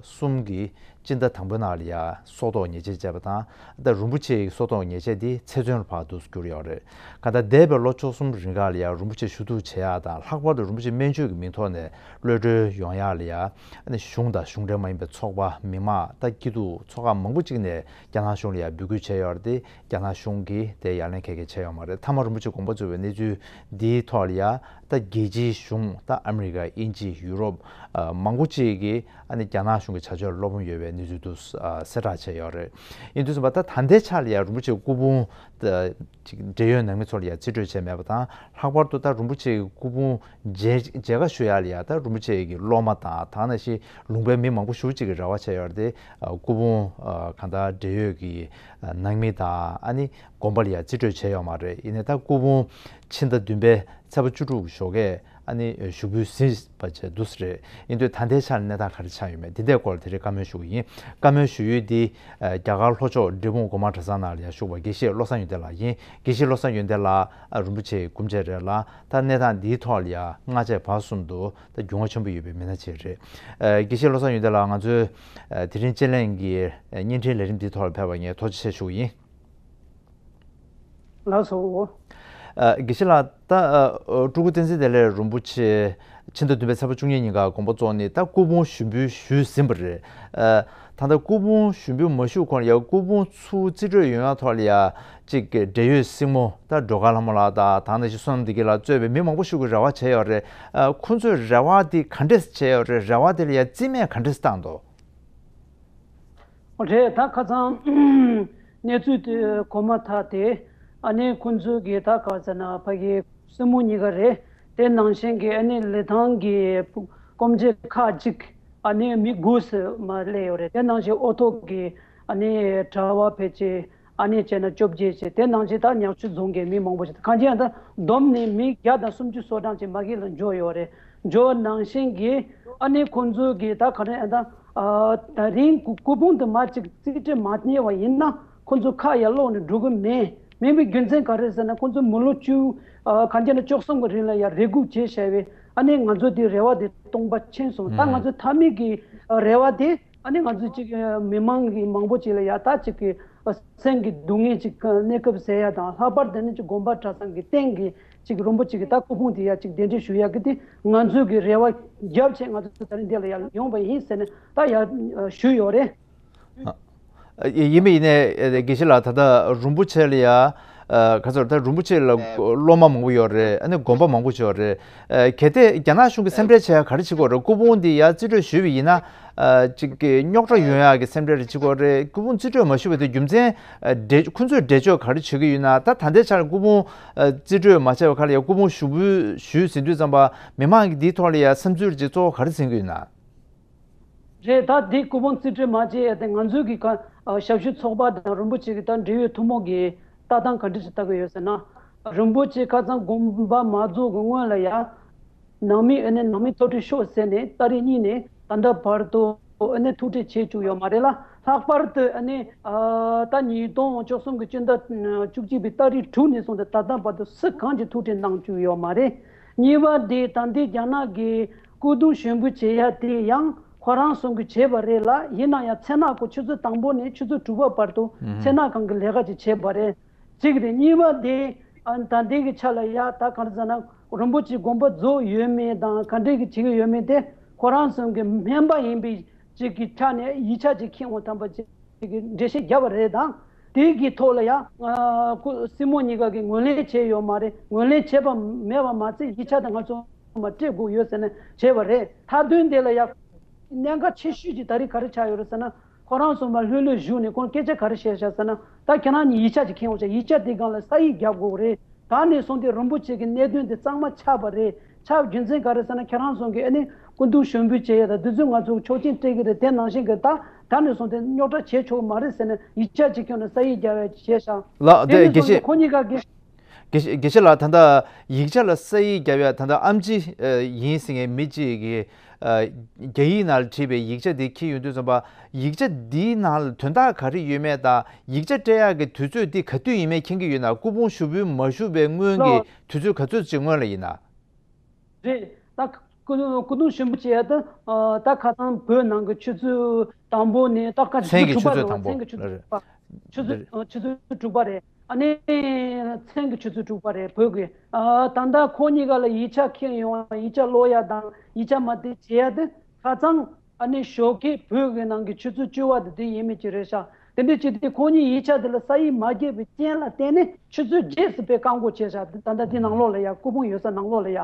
གསུམ་གི་སྤྱི་ཟླ་དང་པོའི་ནང་ལ་ཡ་སྲོག་ཐོག་ཉེས་ཆད་བཅད་པ་དང་། ད་རིན་པོ་ཆེ་གི་སྲོག་ཐོག་ཉེས་ཆད་དེ་ཚེ་བཙོན་ལ་ཕར་འདུག་སེ་གྱུར་ཡོད་རེད། གང་ལྟར་འདས་པའི་ལོ་བཅུ་གསུམ་རིང་ག་ལ་ཡ་རིན་པོ་ཆེ་ཞུ་གཏུག་བྱེད་ཡག་དང་། ལྷག་པར་དུ་རིན་པོ་ཆེ་སྨན་བཅོས་ཀྱི་མིང་ཐོག་ནས་གློད་གྲོལ་ཡོང་ཡག་ལ་ཡ། ཨ་ནི་གཞུང་དང་གཞུང་འབྲེལ་མ་ཡིན་པའི་ཚོགས་པ། མི་མང་། ད་སྐྱིད་སྡུག་ཚོགས་ཁག་མང་པོ་ཅིག་ནས་རྒྱ་ནག་གཞུང་ལ་ཡ་འབོད་སྐུལ་བྱས་ཡོད་རེད་དེ། རྒྱ་ནག་གཞུང་གིས་དེ་ཡ་ལན་གང་ཡང་བྱས་ཡོད་མ་རེད། མཐའ་མ་རིན་པོ་ཆེ་དགོངས་པ་རྫོགས་པའི་གནས་ཚུལ་འདིའི་ཐོག་ལ་ཡ། ད་རྒྱལ་སྤྱིའི་གཞུང་། ད་ཨ་མི་རི་ཀ། དབྱིན་ཇི། ཡུ་རོབ། ཨ། མང་པོ་ཅིག་གིས་ཨ་ནི་རྒྱ་ནག་གཞུང་གི་བྱ་སྤྱོད་ལ་བློ་ཕམ་ཡོད་པའི་གནས་ཚུལ་དུ་གསལ་བསྒྲགས་བྱས་ཡོད་རེད། ཡིན་དུས་ཙམ་པ། ད་ད་ལྟའི་ཆ་ལ་ཡ་རིན་པོ་ཆེའི་སྐུ་ཕུང་ད་ཅིག་འབྲེལ་ཡོད་ནང་མི་ཚོ་ལ་ཡ་རྩིས་སྤྲོད་བྱས་མེད་པ་དང་། ལྷག་པར་དུ་ད་རིན་པོ་ཆེའི་སྐུ་ཕུང་མཇལ་མཇལ་ཁ་ཞུ་ཡག་ལ་ཡ། ད་རིན་པོ་ཆེ་གི་སློབ་མ་དང་། ད་ནང་བཞིན་ལུང་པའི་མི་མང་པོ་ཞེ་པོ་ཅིག་གིས་རེ་བ་བྱས་ཡོད་རེད་དེ། ཨ། སྐུ་ཕུང་། ཨ། གང་ལྟར་འབྲེལ་ཡོད་ཀྱི་ནང་མི་དང་། ཨ་ནི་དགོན་པ་ལ་ཡ་རྩིས་སྤྲོད་བྱས་ཡོད་མ་རེད། ཡིན་ནའི་ད་སྐུ་ཕུང་ཕྱི་ཟླ་བདུན་པའི་ཚེས་པ་བཅུ་དྲུག་གི་ཞོགས་ཀས་ཨ་ནི་ཞུགས་འབུལ་ཟིན་པ་བྱས་འདུག་སེ་རེད། ཡིན་དུས་ད་ལྟའི་ཆར་གནས་སྟངས་ག་རེ་ཆགས་ཡོད་མེད། འདི་འདྲའི་སྐོར་ལ་དེ་རིང་བཀའ་མོལ་ཞུ་གི་ཡིན། བཀའ་མོལ་ཞུ་ཡུལ་འདི། ཨ། རྒྱ་གར་ལྷོ་ཕྱོགས་འབྲས་སྤུངས་སྒོ་མང་གྲྭ་ཚང་ནང་ལ་ཡ་བཞུགས་པ་དགེ་བཤེས་བློ་བཟང་ཡོན་ཏན་ལགས་ཡིན། དགེ་བཤེས་བློ་བཟང་ཡོན་ཏན་ལགས། ཨ། རིན་པོ་ཆེའི་སྐུ་མཆེད་རེད་ལ། ད་གནས་སྟངས་འདིའི་ཐོག་ལ་ཡ་སྔ་རྗེས་བར་གསུམ་དུ་ད་རྒྱུས་མངའ་ཆེན་པོ་ཡོད་པའི་མི་སྣ་ཅིག་རེད། ཨ། དགེ་བཤེས་བློ་བཟང་ཡོན་ཏན་ལགས། ང་ཚོའི། ཨ། དེ་རིང་དཔྱད་གླེང་གི་བརྙན་འཕྲིན་ལས་རིམ་འདིའི་ཐོག་ལ་ཕེབས་པར་ངས་ཐུགས་རྗེ་ཆེ་ཞུ་གི་ཡིན། ལགས་སོ། ཨ། དགེ་བཤེས་ལགས། ད། ཨ། སྤྲུལ་སྐུ་བསྟན་འཛིན་བདེ་ལེགས་རིན་པོ་ཆེ་ཕྱི་ཟླ་བདུན་པའི་ཚེས་པ་བཅུ་གཉིས་ཉིན་ཀ་དགོངས་པ་རྫོགས་ནས་ད་སྐུ་ཕུང་ཞུགས་འབུལ་ཞུས་ཟིན་པ་རེད། ཨ། ད་ལྟ་སྐུ་ཕུང་ཞུགས་འབུལ་མ་ཞུས་གོང་ལ་ཡ། སྐུ་ཕུང་ཚུར་རྩིས་སྤྲོད་ཡོང་ཡག་ཐོག་ལ་ཡ། ཅིག་འབྲེལ་ཡོད་སྲིང་མོ། ད་སྒྲོལ་དཀར་ལྷ་མོ་ལགས་དང་། ད་ནང་བཞིན་བསོད་ནམས་བདེ་སྐྱིད་ལགས་གཙོས་པའི་མི་མང་པོ་ཞིག་གིས་རེ་བ་བྱས་ཡོད་རེད། ཨ། ཁོང་ཚོས་རེ་བ་འདི་ག་འདྲས་བྱས་ཡོད་རེད། རེ་བ་དེ་ལ་ཡ་རྩིས་མེད་ག་འདྲས་བཏང་འདུག་རེད། ད་ཁ་སང་གནས་ཚུལ་དེ་གོ་མ་ཐག་དེ། ཨ་ནི་ཁོང་ཚོ་གིས་ད་ག་ཟེར་ན། ཕ་གི་སྲིང་མོ་གཉིས་ཀ་རེད། དེ་ནང་བཞིན་གྱི་ཨ་ནི་ལི་ཐང་གི་སྐུ་མཆེད་ཁག་ཅིག་ཨ་ནི་མི་དགོས་སུ་མ་སླེབས་ཡོད་རེད། དེ་ནང་བཞིན་ཨོ་ཐོག་གི་ཨ་ནི་གྲྭ་པ་ཕལ་ཆེར། ཨ་ནི་བྱས་ན་བཅོ་བརྒྱད་བྱས། དེ་ནང་བཞིན་ད་ཉག་ཆུ་རྫོང་གི་མི་མང་པོ་ཞིག་གང་ཅི་ཡང་ད་བསྡོམས་ནས་མི་བརྒྱ་དང་སུམ་ཅུ་སོ་གྲངས་ཅིག་མ་གི་ལ་འབྱོར་ཡོད་རེད། འབྱོར་ནང་བཞིན་གྱི་ཨ་ནི་ཁོང་ཚོ་གིས་ད་ག་རེ་ཨ་ད། ཨ། ད་རིང་སྐུ་སྐུ་ཕུང་དུ་མ་ཅིག་རྩིས་སྤྲོད་མ་བྱས་པ་ཡིན་ན། ཁོང་ཚོ་ཁ་ཡར་ལོག་ནས་འགྲོ་གི་མེད། མེད་པའི་རྒྱུ་མཚན་ག་རེ་ཟེར་ན། ཁོང་ཚོ་མི་ལོ་བཅུ། ཨ། གང་ཅི་ན་བཅུ་གསུམ་གྱི་རིང་ལ་ཡར་རེ་སྒུག་བྱས་བཞག་པས། ཨ་ནི་ང་ཚོ་དེ་རེ་བ་དེ་སྟོང་པ་ཕྱིན་སོང་། ད་ང་ཚོ་མཐའ་མའི་གི་རེ་བ་དེ། ཨ་ནི་ང་ཚོ་ཅིག་མི་མང་གི་མང་པོ་ཅིག་ལ་ཡ་ད་ཅིག་གི་སེམས་ཀྱི་སྡུག་བསྔལ་ཅིག་གནས་སྐབས་ཟེར་ཡ་དང་། ལྷག་པར་དུ་ནི་ཅིག་དགོན་པ་གྲྭ་ཚང་གི་རྟེན་གྱི་ཅིག་རིན་པོ་ཆེ་གི་ད་སྐུ་ཕུང་དེ་ཡ་ཅིག་གདན་འདྲེན་ཞུ་ཡ་གི་དེ། ང་ཚོ་གི་རེ་བ་རྒྱབ་བྱས་ང་ཚོ་ད་རིང་འདི་ལ་ཡ་ཡོང་བ་ཡིན་ཟེར་ནས་ད་ཡ་ཞུས་ཡོད་རེད། ཨ། ཡིན་པ་ཡིན་ནའི་དགེ་བཤེས་ལགས། ད་ལྟ་རིན་པོ་ཆེ་ལ་ཡ། ཨ། ག་ཚོད། ད་རིན་པོ་ཆེ་ལ་སློབ་མ་མང་པོ་ཡོད་རེད། ཨ་ནི་དགོན་པ་མང་པོ་ཡོད་རེད། ཨ། གལ་ཏེ་རྒྱ་ནག་གཞུང་གིས་སེམས་ཁྲལ་བྱེད་ཡ་ག་རེ་བྱེད་ཀྱི་ཡོད་རེད། སྐུ་ཕུང་འདི་ཡ་རྩིས་སྤྲོད་ཞུས་པ་ཡིན་ན། ཨ། ཅིག་གི་རྙོག་དྲ་ཡོང་ཡ་གི་སེམས་ཁྲལ་རེ་བྱེད་ཀྱི་ཡོད་རེད། སྐུ་ཕུང་རྩིས་སྤྲོད་མ་ཞུས་པ་དེ་རྒྱུ་མཚན། ཨ། འགྲེལ། ཁོ་ཚོས་འགྲེལ་བརྗོད་ག་རེ་བྱེད་ཀྱི་ཡོད་ན། ད་ད་ལྟའི་ཆར་སྐུ་ཕུང་། ཨ། རྩིས་སྤྲོད་མ་བྱས་པ་ག་ལ་ཡ། སྐུ་ཕུང་ཞུགས་འབུལ་ཞུས་ཟིན་དུས་ཙམ་པ། མི་མང་གིས་འདིའི་ཐོག་ལ་ཡ་བསམ་ཚུལ་ཅིག་གཙོ་བོ་ག་རེ་འཛིན་གྱི་ཡོད་ན། རེད། ད་འདི་སྐུ་ཕུང་རྩིས་སྤྲོད་མ་བྱས་ཡ་དེ་ང་ཚོའི་གི་ག་ཨ། ཞབས་ཞུ་ཚོགས་པ་དང་རིན་པོ་ཆེ་གི་ད་འབྲེལ་ཡོད་ཐུན་མོང་གི་ལྟ་སྟངས་ག་འདྲ་ཞིག་ལྟ་གི་ཡོད་ཟེར་ན། རིན་པོ་ཆེ་ཁ་སང་དགོངས་པ་མ་རྫོགས་གི་སྔོན་ལ་ཡ། ནང་མི། ཨ་ནི་ནང་མི་ཐུགས་ཁྲལ་ཤོར་ཟེར་ནས་ཏ་རིག་གཉིས་ནས་ད་ལྟ་བར་དུ་ཨ་ནི་ཐུགས་ཁྲལ་བྱེད་བཅུག་ཡོད་མ་རེད་ལ། ལྷག་པར་དུ་ཨ་ནི། ཨ། ད་ཉིས་སྟོང་བཅུ་གསུམ་གི་སྤྱི་ཟླ་བཅུ་གཅིག་པའི་ཏ་རིག་དྲུག་ནས་བཟུང་སྟེ་ད་ལྟ་བར་དུ་སུ་གང་གིས་ཐུགས་ཁྲལ་གནང་བཅུག་ཡོད་མ་རེད། གཉིས་པ་དེ་ད་ལྟའི་རྒྱ་ནག་གི་སྐུ་གདུང་ཞུགས་འབུལ་བྱེད་ཡ་དེ་ཡང་ཁོ་རང་ཚོ་གིས་བྱས་པ་རེད་ལ། ཡིན་ན་ཡང་མཚན་ནག་གོ་ཆུ་ཚོད་དང་པོ་ནས་ཆུ་ཚོད་དྲུག་པ་བར་དུ་མཚན་ནག་ཁང་གི་ལས་ཀ་ཅིག་བྱས་པ་རེད། གཅིག་རེད། གཉིས་པ་དེ་ ཨ་ད་ལྟའི་གི་ཆ་ལ་ཡ་ད་ག་རེ་ཟེར་ན་རིན་པོ་ཆེ་དགོངས་པ་རྫོགས་ཡོད་མེད་དང་ག་འདྲས་གི་བྱེད་ཀྱི་ཡོད་མེད་དེ་ཁོ་རང་ཚོ་གི་སྨན་པ་ཡིན་པའི་ཅིག་གི་ཆ་ནས་ཡིག་ཆ་ཅིག་ཁྱེར་འོང་ཐམ་པ་ཅིག་གི་འགྲེལ་བཤད་བརྒྱབ་པ་རེད་དང་དེ་གི་ཐོག་ལ་ཡ་ཁོ་སྲིང་མོ་གཉིས་ཀ་གི་ངོས་ལེན་བྱས་ཡོད་མ་རེད། ངོས་ལེན་བྱས་པ་མེད་པ་མ་ཚད་ཡིག་ཆ་དེ་ང་ཚོ་མ་སྤྲད་དགོས་ཡོད་ཟེར་ནས་བྱས་པ་རེད། མཐའ་དོན་དེ་ལ་ཡ་གནད་འགག་ཆེ་ཤོས་ཀྱི་ད་རེས་ག་རེ་ཆགས་ཡོད་རེད་ཟེར་ན། ཁོ་རང་ཚོ་མར་ལྷོད་ལྷོད་བཞུགས་ནས་ཁོང་སྐད་ཆ་ག་རེ་བཤད་བཞག་ཟེར་ན། ད་ཁྱེད་རང་གཉིས་ཡིག་ཆ་ཅིག་ཁྱེར་འོང་བྱས། ཡིག་ཆ་དེའི་སྒང་ལ་ས་ཡིག་རྒྱབ་དགོས་རེད། ད་ནས་བཟུང་སྟེ་རིན་པོ་ཆེ་གི་གནད་དོན་དེ་གཙང་མ་ཆགས་པ་རེད། ཆགས་རྒྱུ་མཚན་ག་རེ་ཟེར་ན་ཁྱེད་རང་ཚོ་གིས་ཨ་ནི་སྐུ་གདུང་ཞུགས་འབུལ་བྱེད་ཡ་དང་དེ་ཚོ་ང་ཚོ་ཆོག་མཆན་སྤྲད་ཀྱི་རེད། དེ་ནང་བཞིན་གྱི་ད་ད་ནས་བཟུང་སྟེ་རྙོག་དྲ་བྱེད་ཆོག་གི་མ་རེད་ཟེར་ནས་ཡིག་ཆ་ཅིག་ཁྱེར་ནས་ས་ཡིག་རྒྱབ་ཡ་བྱས་ཤག་དེ་ལ་དགེ་ནས་བཟུང་སྟེ་བཤེས་ཁོ་གཉིས་ཀ་གི་དགེ་བཤེས་དགེ་བཤེས་ལགས། ད་ལྟ་ཡིག་ཆ་ལ་ས་ཡིག་བརྒྱབ་ཡ་ད་ལྟ་ཨེམ་ཆི་ཡིན་ཟེར་མཁན་མི་གཅིག་གིས་རྒྱ་ཡིག་ནང་ལ་བྲིས་པའི་ཡིག་ཆ་དེ་འཁྱེར་ཡོང་དུས་ཙམ་པ། ཡིག་ཆ་འདིའི་ནང་ལ་དོན་དག་ག་རེ་ཡོད་མེད་དང་ཡིག་ཆ་སྤྲད་ཡག་གི་དུས་ཚོད་འདི་ག་དུས་ཡིན་མེད་མཁྱེན་གྱི་ཡོད་ན། སྐུ་ཕུང་ཞུགས་འབུལ་མ་ཞུགས་པའི་སྔོན་གྱི་ལོ། དུས་ཚོད་ག་ཚོད་ཅིག་སྔོན་ལ་ཡིན་ན། རེད། ད་སྐུ་སྐུ་གདུང་ཞུགས་འབུལ་བྱེད་ཡ་ད་ད་ཁ་སང་བོད་ནང་གི་ཆུ་ཚོད་དང་པོ་ནས་ད་ཁ་ཆུ་མཚན་གྱི་ཚོད་དྲུག་པ་ཆུ་ཚོད་དང་པོ་མཚན་གྱི་ཆུ་ཚོད་རེད། དྲུག་པ་ཆུ་ཚོད་ཆུ་ཚོད་དྲུག་པ་རེད། ཨ་ནི་མཚན་གྱི་ཆུ་ཚོད་དྲུག་པ་རེད་བོད་ཀྱི། ཨ་ད་ལྟ་ཁོ་གཉིས་ཀ་ལ་ཡིག་ཆ་འཁྱེར་ཡོང་བ་ཡིག་ཆ་ཀློག་ཡ་དང་ཡིག་ཆ་མ་དེ་བྱེད་ཡ་དེ་ཁ་སང་ཨ་ནི་ཞོགས་ཀས་བོད་ཀྱི་ནང་གི་ཆུ་ཚོད་བཅུ་པ་དེ་དུས་ཡིན་མིན་གྱི་རེད་ཤག་དེ་འདྲ་བྱས་ཏེ་ཁོ་གཉིས་ཡིག་ཆ་དེ་ལ་ས་ཡིག་མ་བརྒྱབ་པའི་རྐྱེན་ལ་བརྟེན་ནས་ཆུ་ཚོད་བརྒྱད་ཙམ་པའི་བཀག་འགོག་བྱས་ཤག་དེ་ད་ལྟ་དེ་ནང་ལོགས་ལ་ཡ་སྐུ་ཕུང་ཡོད་ས་ནང་ལོགས་ལ་ཡ།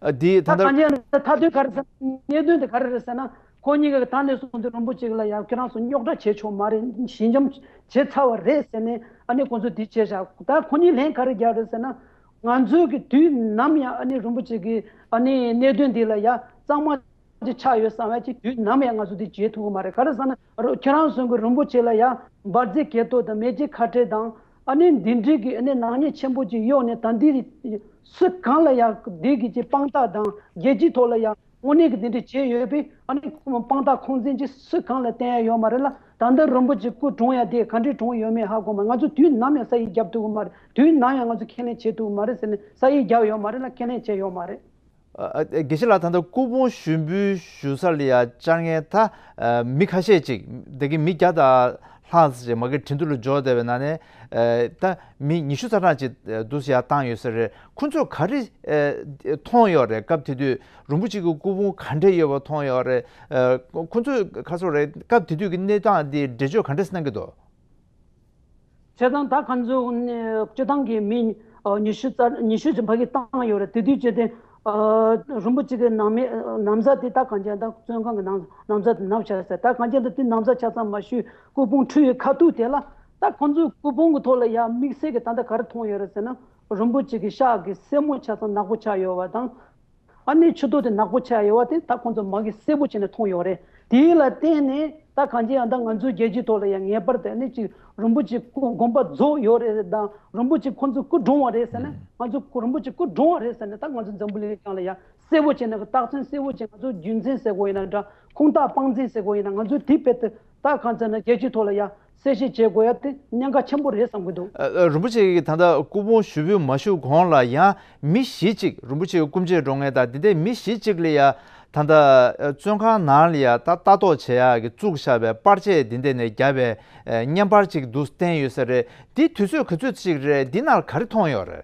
ཨ་འདི་ད་ད་ལྟ་གང་ཅི་ཡང་མཐའ་དོན་ག་རེ་ཟེར་གནད་དོན་དེ་ག་རེ་རེད་ཟེར་ན། ཁོ་གཉིས་ཀ་ད་ནས་བཟུང་སྟེ་རིན་པོ་ཆེ་ལ་ཡང་ཁྱེད་རང་ཚོ་རྙོག་དྲ་བྱེད་ཆོག་མ་རེད། ཞི་འཇམ་བྱེད་ཚར་བ་རེད་ཟེར་ནས་ཨ་ནི་ཁོང་ཚོ་འདི་བྱས་བཞག་ད་ཁོ་གཉིས་ལན་ག་རེ་རྒྱག་རེད་ཟེར་ན། ང་ཚོའི་གི་དུས་ནམ་ཡང་ཨ་ནི་རིན་པོ་ཆེ་གི་ཨ་ནི་གནད་དོན་འདི་ལ་ཡང་གཙང་མ་ཅིག་ཆགས་ཡོད་བསམ་ཡ་ཅིག་དུས་ནམ་ཡང་ང་ཚོ་འདི་བྱེད་ཐུབ་ཀྱི་མ་རེད། ག་རེ་ཟེར་ན་རོ་ཁྱེད་རང་ཚོའི་གི་རིན་པོ་ཆེ་ལ་ཡང་འབར་རྫས་གས་གཏོར་དང་མེ་ལྕེ་ཁ་བྲལ་དང་ཨ་ནི་འདི་འདྲའི་གི་ཨ་ནི་ནག་ཉེས་ཆེན་པོ་ཅིག་གཡོགས་ནས་ད་འདི་སུ་གང་ལ་ཡང་འདི་གི་ཅིག་དཔང་རྟགས་དང་རྒྱལ་སྤྱིའི་ཐོག་ལ་ཡང་དངོས་གནས་ཀྱི་དེ་འདྲ་བྱས་ཡོད་པས་ཨ་ནི་དཔང་རྟགས་ཁུངས་བཙན་ཅིག་སུས་གང་ལ་བསྟན་ཡ་ཡོད་མ་རེད་ལ། ད་ལྟ་རིན་པོ་ཆེ་སྐུ་གྲོངས་ཡ་དེ་ག་འདྲས་གྲོངས་ཡོད་མེད་ཧ་གོ་མ། ང་ཚོ་དུས་ནམ་ཡང་ས་ཡིག་རྒྱབ་ཐུབ་ཀྱི་མ་རེད། དུས་ནམ་ཡང་ང་ཚོ་ཁས་ལེན་བྱེད་ཐུབ་ཀྱི་མ་རེད་ཟེར་ནས་ས་ཡིག་རྒྱབ་ཡོད་མ་རེད་ལ་ཁས་ལེན་བྱས་ཡོད་མ་རེད། ཨ་ཨ་དགེ་བཤེས་ལགས། ད་ལྟ་སྐུ་ཕུང་ཞུགས་འབུལ་ཞུ་ས་ལ་ཡ་བཅར་མཁན་ད་ཨ་མི་ཁ་ཤས་ཅིག་ད་གིན་མི་བརྒྱ་དང་ལྷག་ཙམ་ཅིག་མ་གི་ཁྲིན་ཏུའུ་ལ་འབྱོར་བསྡད་པའི་ནང་ནས་ཨ་ད་མི་ཉི་ཤུ་རྩ་གྲངས་ཅིག་ཨ་འདུག་སེ་ཡར་བཏང་ཡོད་ས་རེད། ཁོང་ཚོས་ག་རེ་ཨ་མཐོང་ཡོད་རེད། སྐབས་དེ་དུས་རིན་པོ་ཆེ་གི་སྐུ་ཕུང་ག་འདྲས་ཡོད་པ་མཐོང་ཡོད་རེད། ཨ་ཁོང་ཚོས་ག་ཚོད་རེད། སྐབས་དེ་དུས་ཀྱི་གནས་སྟངས་འདི་འགྲེལ་བརྗོད་ག་འདྲས་གནང་གི་འདུག་བྱས་ཙང་ད་ཁོང་ཚོ་ནས་སྤྱི་བཏང་གི་མི་ཨ་ཉི་ཤུ་རྩ་ཉི་ཤུ་ཅིག་ཕ་གི་བཏང་ཡོད་རེད། དེ་དུས་བྱས་ཏེ་ཨ་རིན་པོ་ཆེ་གི་ནང་མི་ན་བཟའ་དེ་ད་གང་ཅི་ད་བཙོན་ཁང་གི་ནང་ན་བཟའ་དེ་ནབ་བྱས་ཟེར། ད་གང་ཅི་ད་དེ་ན་བཟའ་ཆ་ཚང་མ་ཞུས། སྐུ་ཕུང་འཁྲུ་བའི་ཁ་ཐུག་དེ་ལ་ད་ཁོང་ཚོས་སྐུ་ཕུང་གི་ཐོག་ལ་ཡ་དམིགས་བསལ་གྱི་ད་ལྟ་ག་རེ་མཐོང་ཡོད་རེད་ཟེར་ན། རིན་པོ་ཆེ་གི་ཤག་གི་སེན་མོ་ཆ་ཚང་ནག་པོ་ཆགས་ཡོད་པ་དང་། ཨ་ནི་མཆུ་ཏོ་དེ་ནག་པོ་ཆགས་ཡོད་པ་དེ་ད་ཁོང་ཚོ་མ་གི་གསལ་པོ་བྱས་ནས་མཐོང་ཡོད་རེད། དེ་ལ་བརྟེན་ནས་ད་གང་ཅི་ཡང་ད་ང་ཚོའི་རྒྱལ་སྤྱིའི་ཐོག་ལ་ཡང་ངེས་པར་དུ་ཨ་ནི་ཅིག་རིན་པོ་ཆེ་སྐུ་དགོངས་པ་རྫོགས་ཡོད་རེད་དང་རིན་པོ་ཆེ་ཁོང་ཚོ་སྐུ་གྲོངས་པ་རེད་ཟེར་ན། ང་ཚོ་སྐུ་རིན་པོ་ཆེ་སྐུ་གྲོངས་པ་རེད་ཟེར་ན་ད་ང་ཚོ་འཛམ་བུ་གླིང་སྒང་ལ་ཡང་གསལ་པོ་བྱས་ནས་རྟགས་མཚན་གསལ་པོ་བྱས། ང་ཚོ་རྒྱུ་མཚན་ཟེར་དགོས་ཡིན་ན་འདྲ། ཁུངས་དག་དཔང་འཛིན་ཟེར་དགོས་ཡིན་ན་ང་ཚོ་དེ་དཔེ་དེ་ད་གང་ཟེར་ན་རྒྱལ་སྤྱིའི་ཐོག་ལ་ཡང་གསལ་བཤད་བྱེད་དགོས་ཡ་དེ་གནད་འགག་ཆེན་པོ་རེད་བསམ་གྱི་འདུག་ཨ་ཨ་རིན་པོ་ཆེ་གིས་ད་ལྟ་སྐུ་ཕུང་ཞུགས་འབུལ་མ་ཞུས་གོང་ལ་ཡང་མི་བཞི་གཅིག་རིན་པོ་ཆེ་གི་སྐུ་མཆེད་འགྲོ་མཁན་དང་དེ་འདྲའི་མི་བཞི་གཅིག་ལ་ཡ་ད་ལྟ་བཙོན་ཁང་ནང་ལ་ཡ་ད་ལྟ་རྟོག་བྱེད་ཡག་གི་བཙུགས་བཞག་པའི་པར་ཆས་དེ་འདྲ་ནས་བརྒྱབ་པའི་བརྙན་པར་ཅིག་འདུག་བསྟན་ཡོད་ས་རེད། དེ་དུས་ཚོད་ག་ཚོད་ཅིག་རེད། འདི་ནང་ལ་ག་རེ་མཐོང་ཡོད་རེད།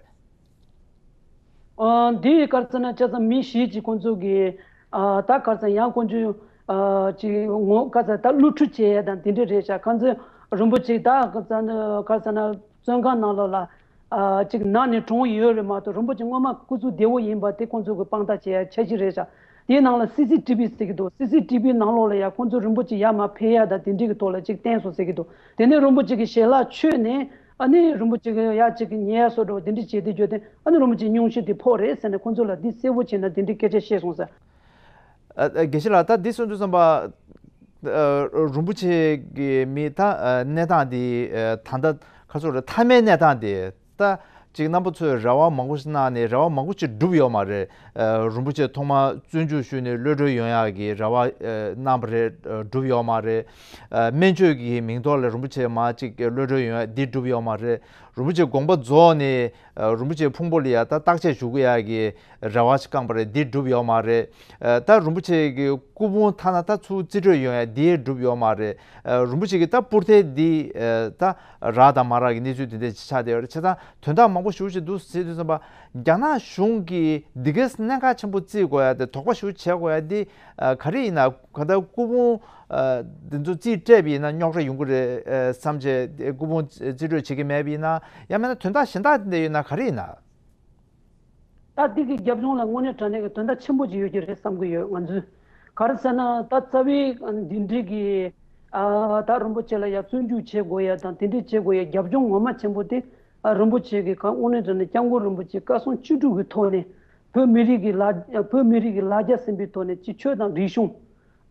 ཨ་འདི་ག་རེ་ཟེར་ན་ཆ་ཚང་མི་བཞི་གཅིག་ཁོང་ཚོ་གི་ཨ་ད་ག་རེ་ཟེར་ཡང་ཁོང་ཚོ་ཨ་ཅིག་ངོ་ག་རེ་ཟེར་ད་གློད་གྲོལ་བྱེད་ཡ་དང་དེ་འདྲ་རེད་ཤག་ཁོང་ཚོ་རིན་པོ་ཆེ་ད་ག་རེ་ཟེར་ན་བཙོན་ཁང་ནང་ལོགས་ལ་ཨ་ཅིག་ན་ནས་གྲོངས་ཡོད་རེད་མ་གཏོགས་རིན་པོ་ཆེ་སྔོན་མ་སྐུ་གཟུགས་བདེ་བོ་ཡིན་པ་དེ་ཁོང་ཚོ་གི་དཔང་རྟགས་བྱེད་ཡ་འཆར་གཞི་རེད་ཤག་དེའི་ནང་ལ་སི་སི་ཊི་བི་ཟེར་གྱི་འདུག་སི་སི་ཊི་བི་ནང་ལོགས་ལ་ཡ་ཁོང་ཚོ་རིན་པོ་ཆེ་ཡར་མར་ཕེབས་ཡ་དང་དེ་འདྲའི་གི་ཐོག་ལ་ཅིག་བསྟན་སོང་ཟེར་གྱི་འདུག་དེ་ནས་རིན་པོ་ཆེ་གི་ཞལ་ལག་མཆོད་ནས་ཨ་ནི་རིན་པོ་ཆེ་གི་ཡ་ཅིག་གི་ཉལ་སོ་འགྲོ་དེ་འདྲ་བྱས་ཏེ་བརྗོད་དེ་ཨ་ནི་རིན་པོ་ཆེ་སྙུང་གཞི་དེ་ཕོག་རེད་ཟེར་ནས་ཁོང་ཚོ་ལ་འདི་གསལ་པོ་བྱས་ན་དེ་འདྲའི་སྐད་ཆ་བཤད་སོང་ཟེར། ཨ་ཨ་དགེ་བཤེས་ལགས། ད་འདི་གསུང་དུས་ཙམ་པ་ཨ་རིན་པོ་ཆེ་གི་མི་ད་ཨ་གནས་སྟངས་འདི་ཨ་ད་ལྟ་ཁ་སོ་རེ་མཐའ་མའི་གནས་སྟངས་འདི། ད་ཅིག་རྣམ་པ་ཚོས་རེ་བ་མང་པོ་ཞིག་གནང་ནས་རེ་བ་མང་པོ་ཞིག་འགྲུབ་ཡོད་མ་རེད། ཨ་རིན་པོ་ཆེ་ཐོག་མར་བཙོན་འཇུག་ཞུས་ནས་གློད་གྲོལ་ཡོང་ཡག་གི་རེ་བ་ཨ་གནང་བ་རེད། ཨ་འགྲུབ་ཡོད་མ་རེད། ཨ་སྨན་བཅོས་ཀྱི་མིང་ཐོག་ལ་རིན་པོ་ཆེ་མར་ཅིག་གློད་གྲོལ་ཡོང་ཡག་འདི་འགྲུབ་ཡོད་མ་རེད། རིན་པོ་ཆེ་དགོངས་པ་རྫོགས་ནས་ཨ་རིན་པོ་ཆེ་ཕུང་པོ་ལ་ཡ་ད་བརྟག་དཔྱད་ཞུ་དགོས་ཡག་གི་རེ་བ་ཞིག་བསྐངས་པ་རེད། འདི་འགྲུབ་ཡོད་མ་རེད། ཨ་ད་རིན་པོ་ཆེ་གི་སྐུ་ཕུང་ཐ་ན་ད་ཚུར་རྩིས་སྤྲོད་ཡོང་ཡ་འདི་འགྲུབ་ཡོད་མ་རེད། ཨ་རིན་པོ་ཆེ་གི་ད་པུར་ཐལ་འདི་ཨ་ད་རག་དང་མ་རག་གི་གནས་ཚུལ་དེ་འདྲ་ཆགས་བསྡད་ཡོད་རེད། བྱས་ཙང་དོན་དག་ མང་པོ་ཞེ་པོ་ཅིག་འདུག་ཟེར་དུས་ཙམ་པ། རྒྱ་ནག་གཞུང་གིས་འདི་གའི་གནད་འགག་ཆེན་པོ་བརྩི་དགོས་ཡ་དེ། དོགས་པ་ཞེ་པོ་བྱེད་དགོས་ཡ་དེ་ག་རེ་ཡིན་ན། གང་ལྟར་སྐུ་ཕུང་འདི་ཚོ་རྩིས་སྤྲད་པ་ཡིན་ན་རྙོག་དྲ་ཡོང་གི་རེད་བསམ་བྱས། སྐུ་ཕུང་རྩིས་སྤྲོད་བྱེད་ཀྱི་མེད་པ་ཡིན་ན། ཡང་མིན་ན་དོན་དག་གཞན་དག་དེ་འདྲ་ཡོད་ན་ག་རེ་ཡིན་ན། ད་འདི་གི་རྒྱབ་ལྗོངས་ལ་དངོས་གནས་དྲང་གནས་ཀྱི་དོན་དག་ཆེན་པོ་ཅིག་ཡོད་ཀྱི་རེད་བསམ་གྱི་ཡོད་ང་ཚོས། ག་རེ་ཟེར་ན། ད་རྩ་བའི་འདི་འདྲའི་གི་ཨ་ད་རིན་པོ་ཆེ་ལ་ཡ་བཙོན་འཇུག་བྱེད་དགོས་ཡ་དང་དེ་འདྲའི་བྱེད་དགོས་ཡ་རྒྱབ་ལྗོངས་ངོ་མ་ཆེན་པོ་དེ། ཨ་རིན་པོ་ཆེ་གི་ག་དངོས་གནས་དྲང་གནས་སྐྱབས་མགོན་རིན་པོ་ཆེ་བཀའ་གསུང་བཅུ་དྲུག་གི་ཐོག་ནས་བོད་མི་རིགས་ཀྱི་ལ་བོད་མི་རིགས་ཀྱི་ལ་རྒྱ་ཟིན་པའི་ཐོག་ནས་ཅིག་ཆོས་དང་རིག་གཞུང་།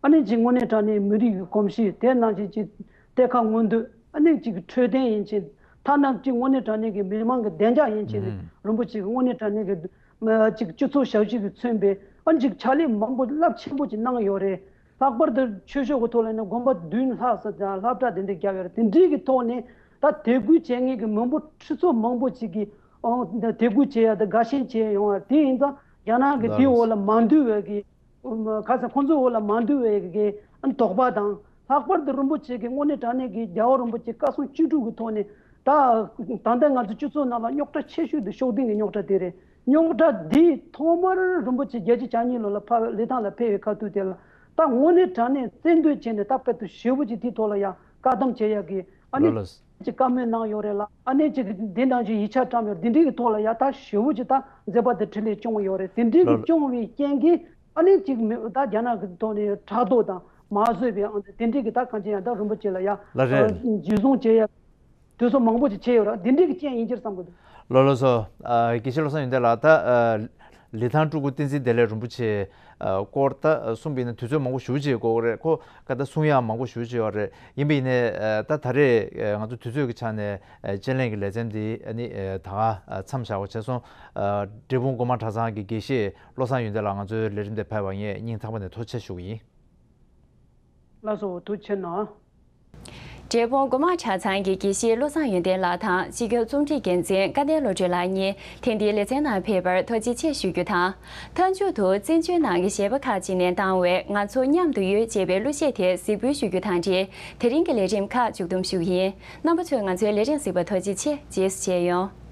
ཨ་ནི་ཅིག་དངོས་གནས་དྲང་གནས་མི་རིགས་ཀྱི་གོམས་གཤིས། དེ་ནང་བཞིན་ཅིག་གཏེར་ཁ་སྔོན་དུ། ཨ་ནི་ཅིག་འཕྲོད་བསྟེན་ཡིན་ཕྱིན། ཐ་ན་ཅིག་དངོས་གནས་དྲང་གནས་ཀྱི་མི་མང་གི་བདེ་འཇགས་ཡིན་ཕྱིན། ཨུམ། རིན་པོ་ཆེ་གི་དངོས་གནས་དྲང་གནས་ཀྱི་མ་ཅིག་སྤྱི་ཚོགས་ཞབས་ཞུ་གིས་མཚོན་པའི། ཨ་ནི་ཅིག་ཕྱག་ལས་མང་པོ་རླབས་ཆེན་པོ་ཅིག་གནང་ཡོད་རེད། ལྷག་པར་དུ་ཆོས་ཕྱོགས་ཀྱི་ཐོག་ལ་ནི་དགོན་པ་བདུན་ལྷག་ཙམ་དང་སློབ་གྲྭ་དེ་འདྲ་བརྒྱབ་ཡོད་རེད། དེ་འདྲའི་གི་ཐོག་ནས་ད་དད་གུས་བྱེད་མཁན་གྱི་མི་འབོར་ཁྲི་ཚོ་མང་པོ་ཅིག་གིས་ཨོ་དད་གུས་བྱེད་ཡ་དང་དགའ་ཞེན་བྱེད་ཡོང་བ་དེ་ཡིན་ཙང་། རྒྱ་ནག་གི་དེའི་འོག་ལ་མ་འདུས་པའི་གི་ཁ་སང་ཁོང་ཚོའི་འོག་ལ་མ་འདུས་པའི་གི་དོགས་པ་དང་། ལྷག་པར་དུ་རིན་པོ་ཆེ་གི་དངོས་གནས་དྲང་གནས་ཀྱི་རྒྱལ་བ་རིན་པོ་ཆེ་བཀའ་གསུང་བཅུ་དྲུག་གི་ཐོག་ནས། ད་ད་ལྟ་ང་ཚོ་སྤྱི་ཚོགས་ནང་ལ་རྙོག་དྲ་ཆེ་ཤོས་དེ་ཤུགས་ལྡན་གྱི་རྙོག་དྲ་དེ་རེད། རྙོག་དྲ་འདི་ཐོག་མར་རིན་པོ་ཆེ་བརྒྱད་ཅུ་གྱ་གཉིས་ལོ་ལ་ཕ་ལི་ཐང་ལ་ཕེབས་པའི་ཁ་ཐུག་དེ་ལ། ད་དངོས་གནས་དྲང་གནས་རྩལ་འདོན་བྱས་ནས་ད་དཔེ་དུ་ཞེ་པོ་ཅིག་དེའི་ཐོག་ལ་ཡང་བཀག་སྡོམ་བྱེད་ཡག་གི་ཨ་ནི་ལོ་ལོ། ཅིག་བཀའ་མོལ་གནང་ཡོད་རེད་ལ། ཨ་ནི་ཅིག་འདི་ནང་བཞིན་ཡིག་ཆ་བཀྲམ་ཡོད་རེད། དེ་འདྲའི་གི་ཐོག་ལ་ཡང་ད་ཞེ་པོ་ཅིག་ད་མཛད་པ་དེ་འཕྲིན་ལས་བསྐྱངས་ཡོད་རེད། དེ་འདྲའི་གི་ལོ་ལོ། བསྐྱངས་པའི་རྐྱེན་གྱིས་ཨ་ནི་ཅིག་མི་ད་རྒྱ་ནག་གི་ཐོག་ནས་ཕྲག་དོག་དང་མ་བཟོད་པའི་ཨང་དེ་འདྲའི་གི་ད་གང་ཅི་ཡང་ད་རིན་པོ་ཆེ་ལ་ཡང་ལ་རེད། འཇུ་བཟུང་བྱེད་ཡ་དུས་ཚོད་མང་པོ་ཅིག་བྱས་ཡོད་རེད། དེ་འདྲའི་གི་རྐྱེན་ཡིན་གྱི་རེད་བསམ་གི་འདུག་ལགས་ལགས་སོ། ཨ་དགེ་བཤེས་བློ་བཟང་ཡོན་ཏན་ལགས། ད་ཨ་ལི་ཐང་སྤྲུལ་སྐུ་བསྟན་འཛིན་བདེ་ལེགས་རིན་པོ་ཆེ་ཨ་སྐོར་ད་གསུངས་པ་ཡིན་ན་དུས་ཚོད་མང་པོ་ཞེ་པོ་ཅིག་འགོར་གི་རེད། ཁོ་ག་ད་གསུང་ཡག་མང་པོ་ཞེ་པོ་ཅིག་ཡོད་རེད། ཡིན་པ་ཡིན་ནའི་ཨ་ད་ད་རེས་ཨ་ང་ཚོ་དུས་ཚོད་ཀྱི་ཆ་ནས་ཨ་དཔྱད་གླེང་གི་ལེ་ཚན་འདི་ཨ་ནི་ཨ་ད་ག་ཨ་མཚམས་བཞག་པ་བྱས་སོང་། ཨ་འབྲས་སྤུངས་སྒོ་མང་གྲྭ་ཚང་གི་དགེ་བཤེས་བློ་བཟང་ཡོན་ཏན་ལགས་ང་ཚོའི་ལས་རིམ་དེ་ཕེབས་པར་ངས་སྙིང་ཐག་པ་ནས་ཐུགས་རྗེ་ཆེ་ཞུ་གི་ཡིན། ལགས་སོ། ཐུགས་རྗེ་གནང་། འབྲས་སྤུངས་སྒོ་མང་གྲྭ་ཚང་གི་དགེ་བཤེས་བློ་བཟང་ཡོན་ཏན་ལགས་དང་སྤྱི་ཁྱབ་རྩོམ་སྒྲིག་འགན་འཛིན་སྐལ་ལྡན་བློ་གྲོས་ལགས་གཉིས་ཐེངས་འདིའི་ལེ་ཚན་ནང་ཕེབས་པར་ཐུགས་རྗེ་ཆེ་ཞུ་རྒྱུ་དང་། མཐའ་མཇུག་ཏུ་བཙན་བྱོལ་ནང་གི་གཞས་པ་ཁག་ཅིག་ནས་བཏང་བའི་ང་ཚོ་མཉམ་དུ་ཡོད་ཅེས་པའི་གླུ་གཞས་དེ་གཟིགས་འབུལ་ཞུ་རྒྱུ་དང་འབྲེལ། དེ་རིང་གི་ལས་རིམ་ཁག་མཇུག་བསྡོམས་ཞུ་གི་ཡིན། རྣམ་པ་ཚོས་ང་ཚོའི་ལས་རིམ་གཟིགས་པར་ཐུགས་རྗེ་ཆེ། རྗེས་སུ་མཇལ་ཡོང་།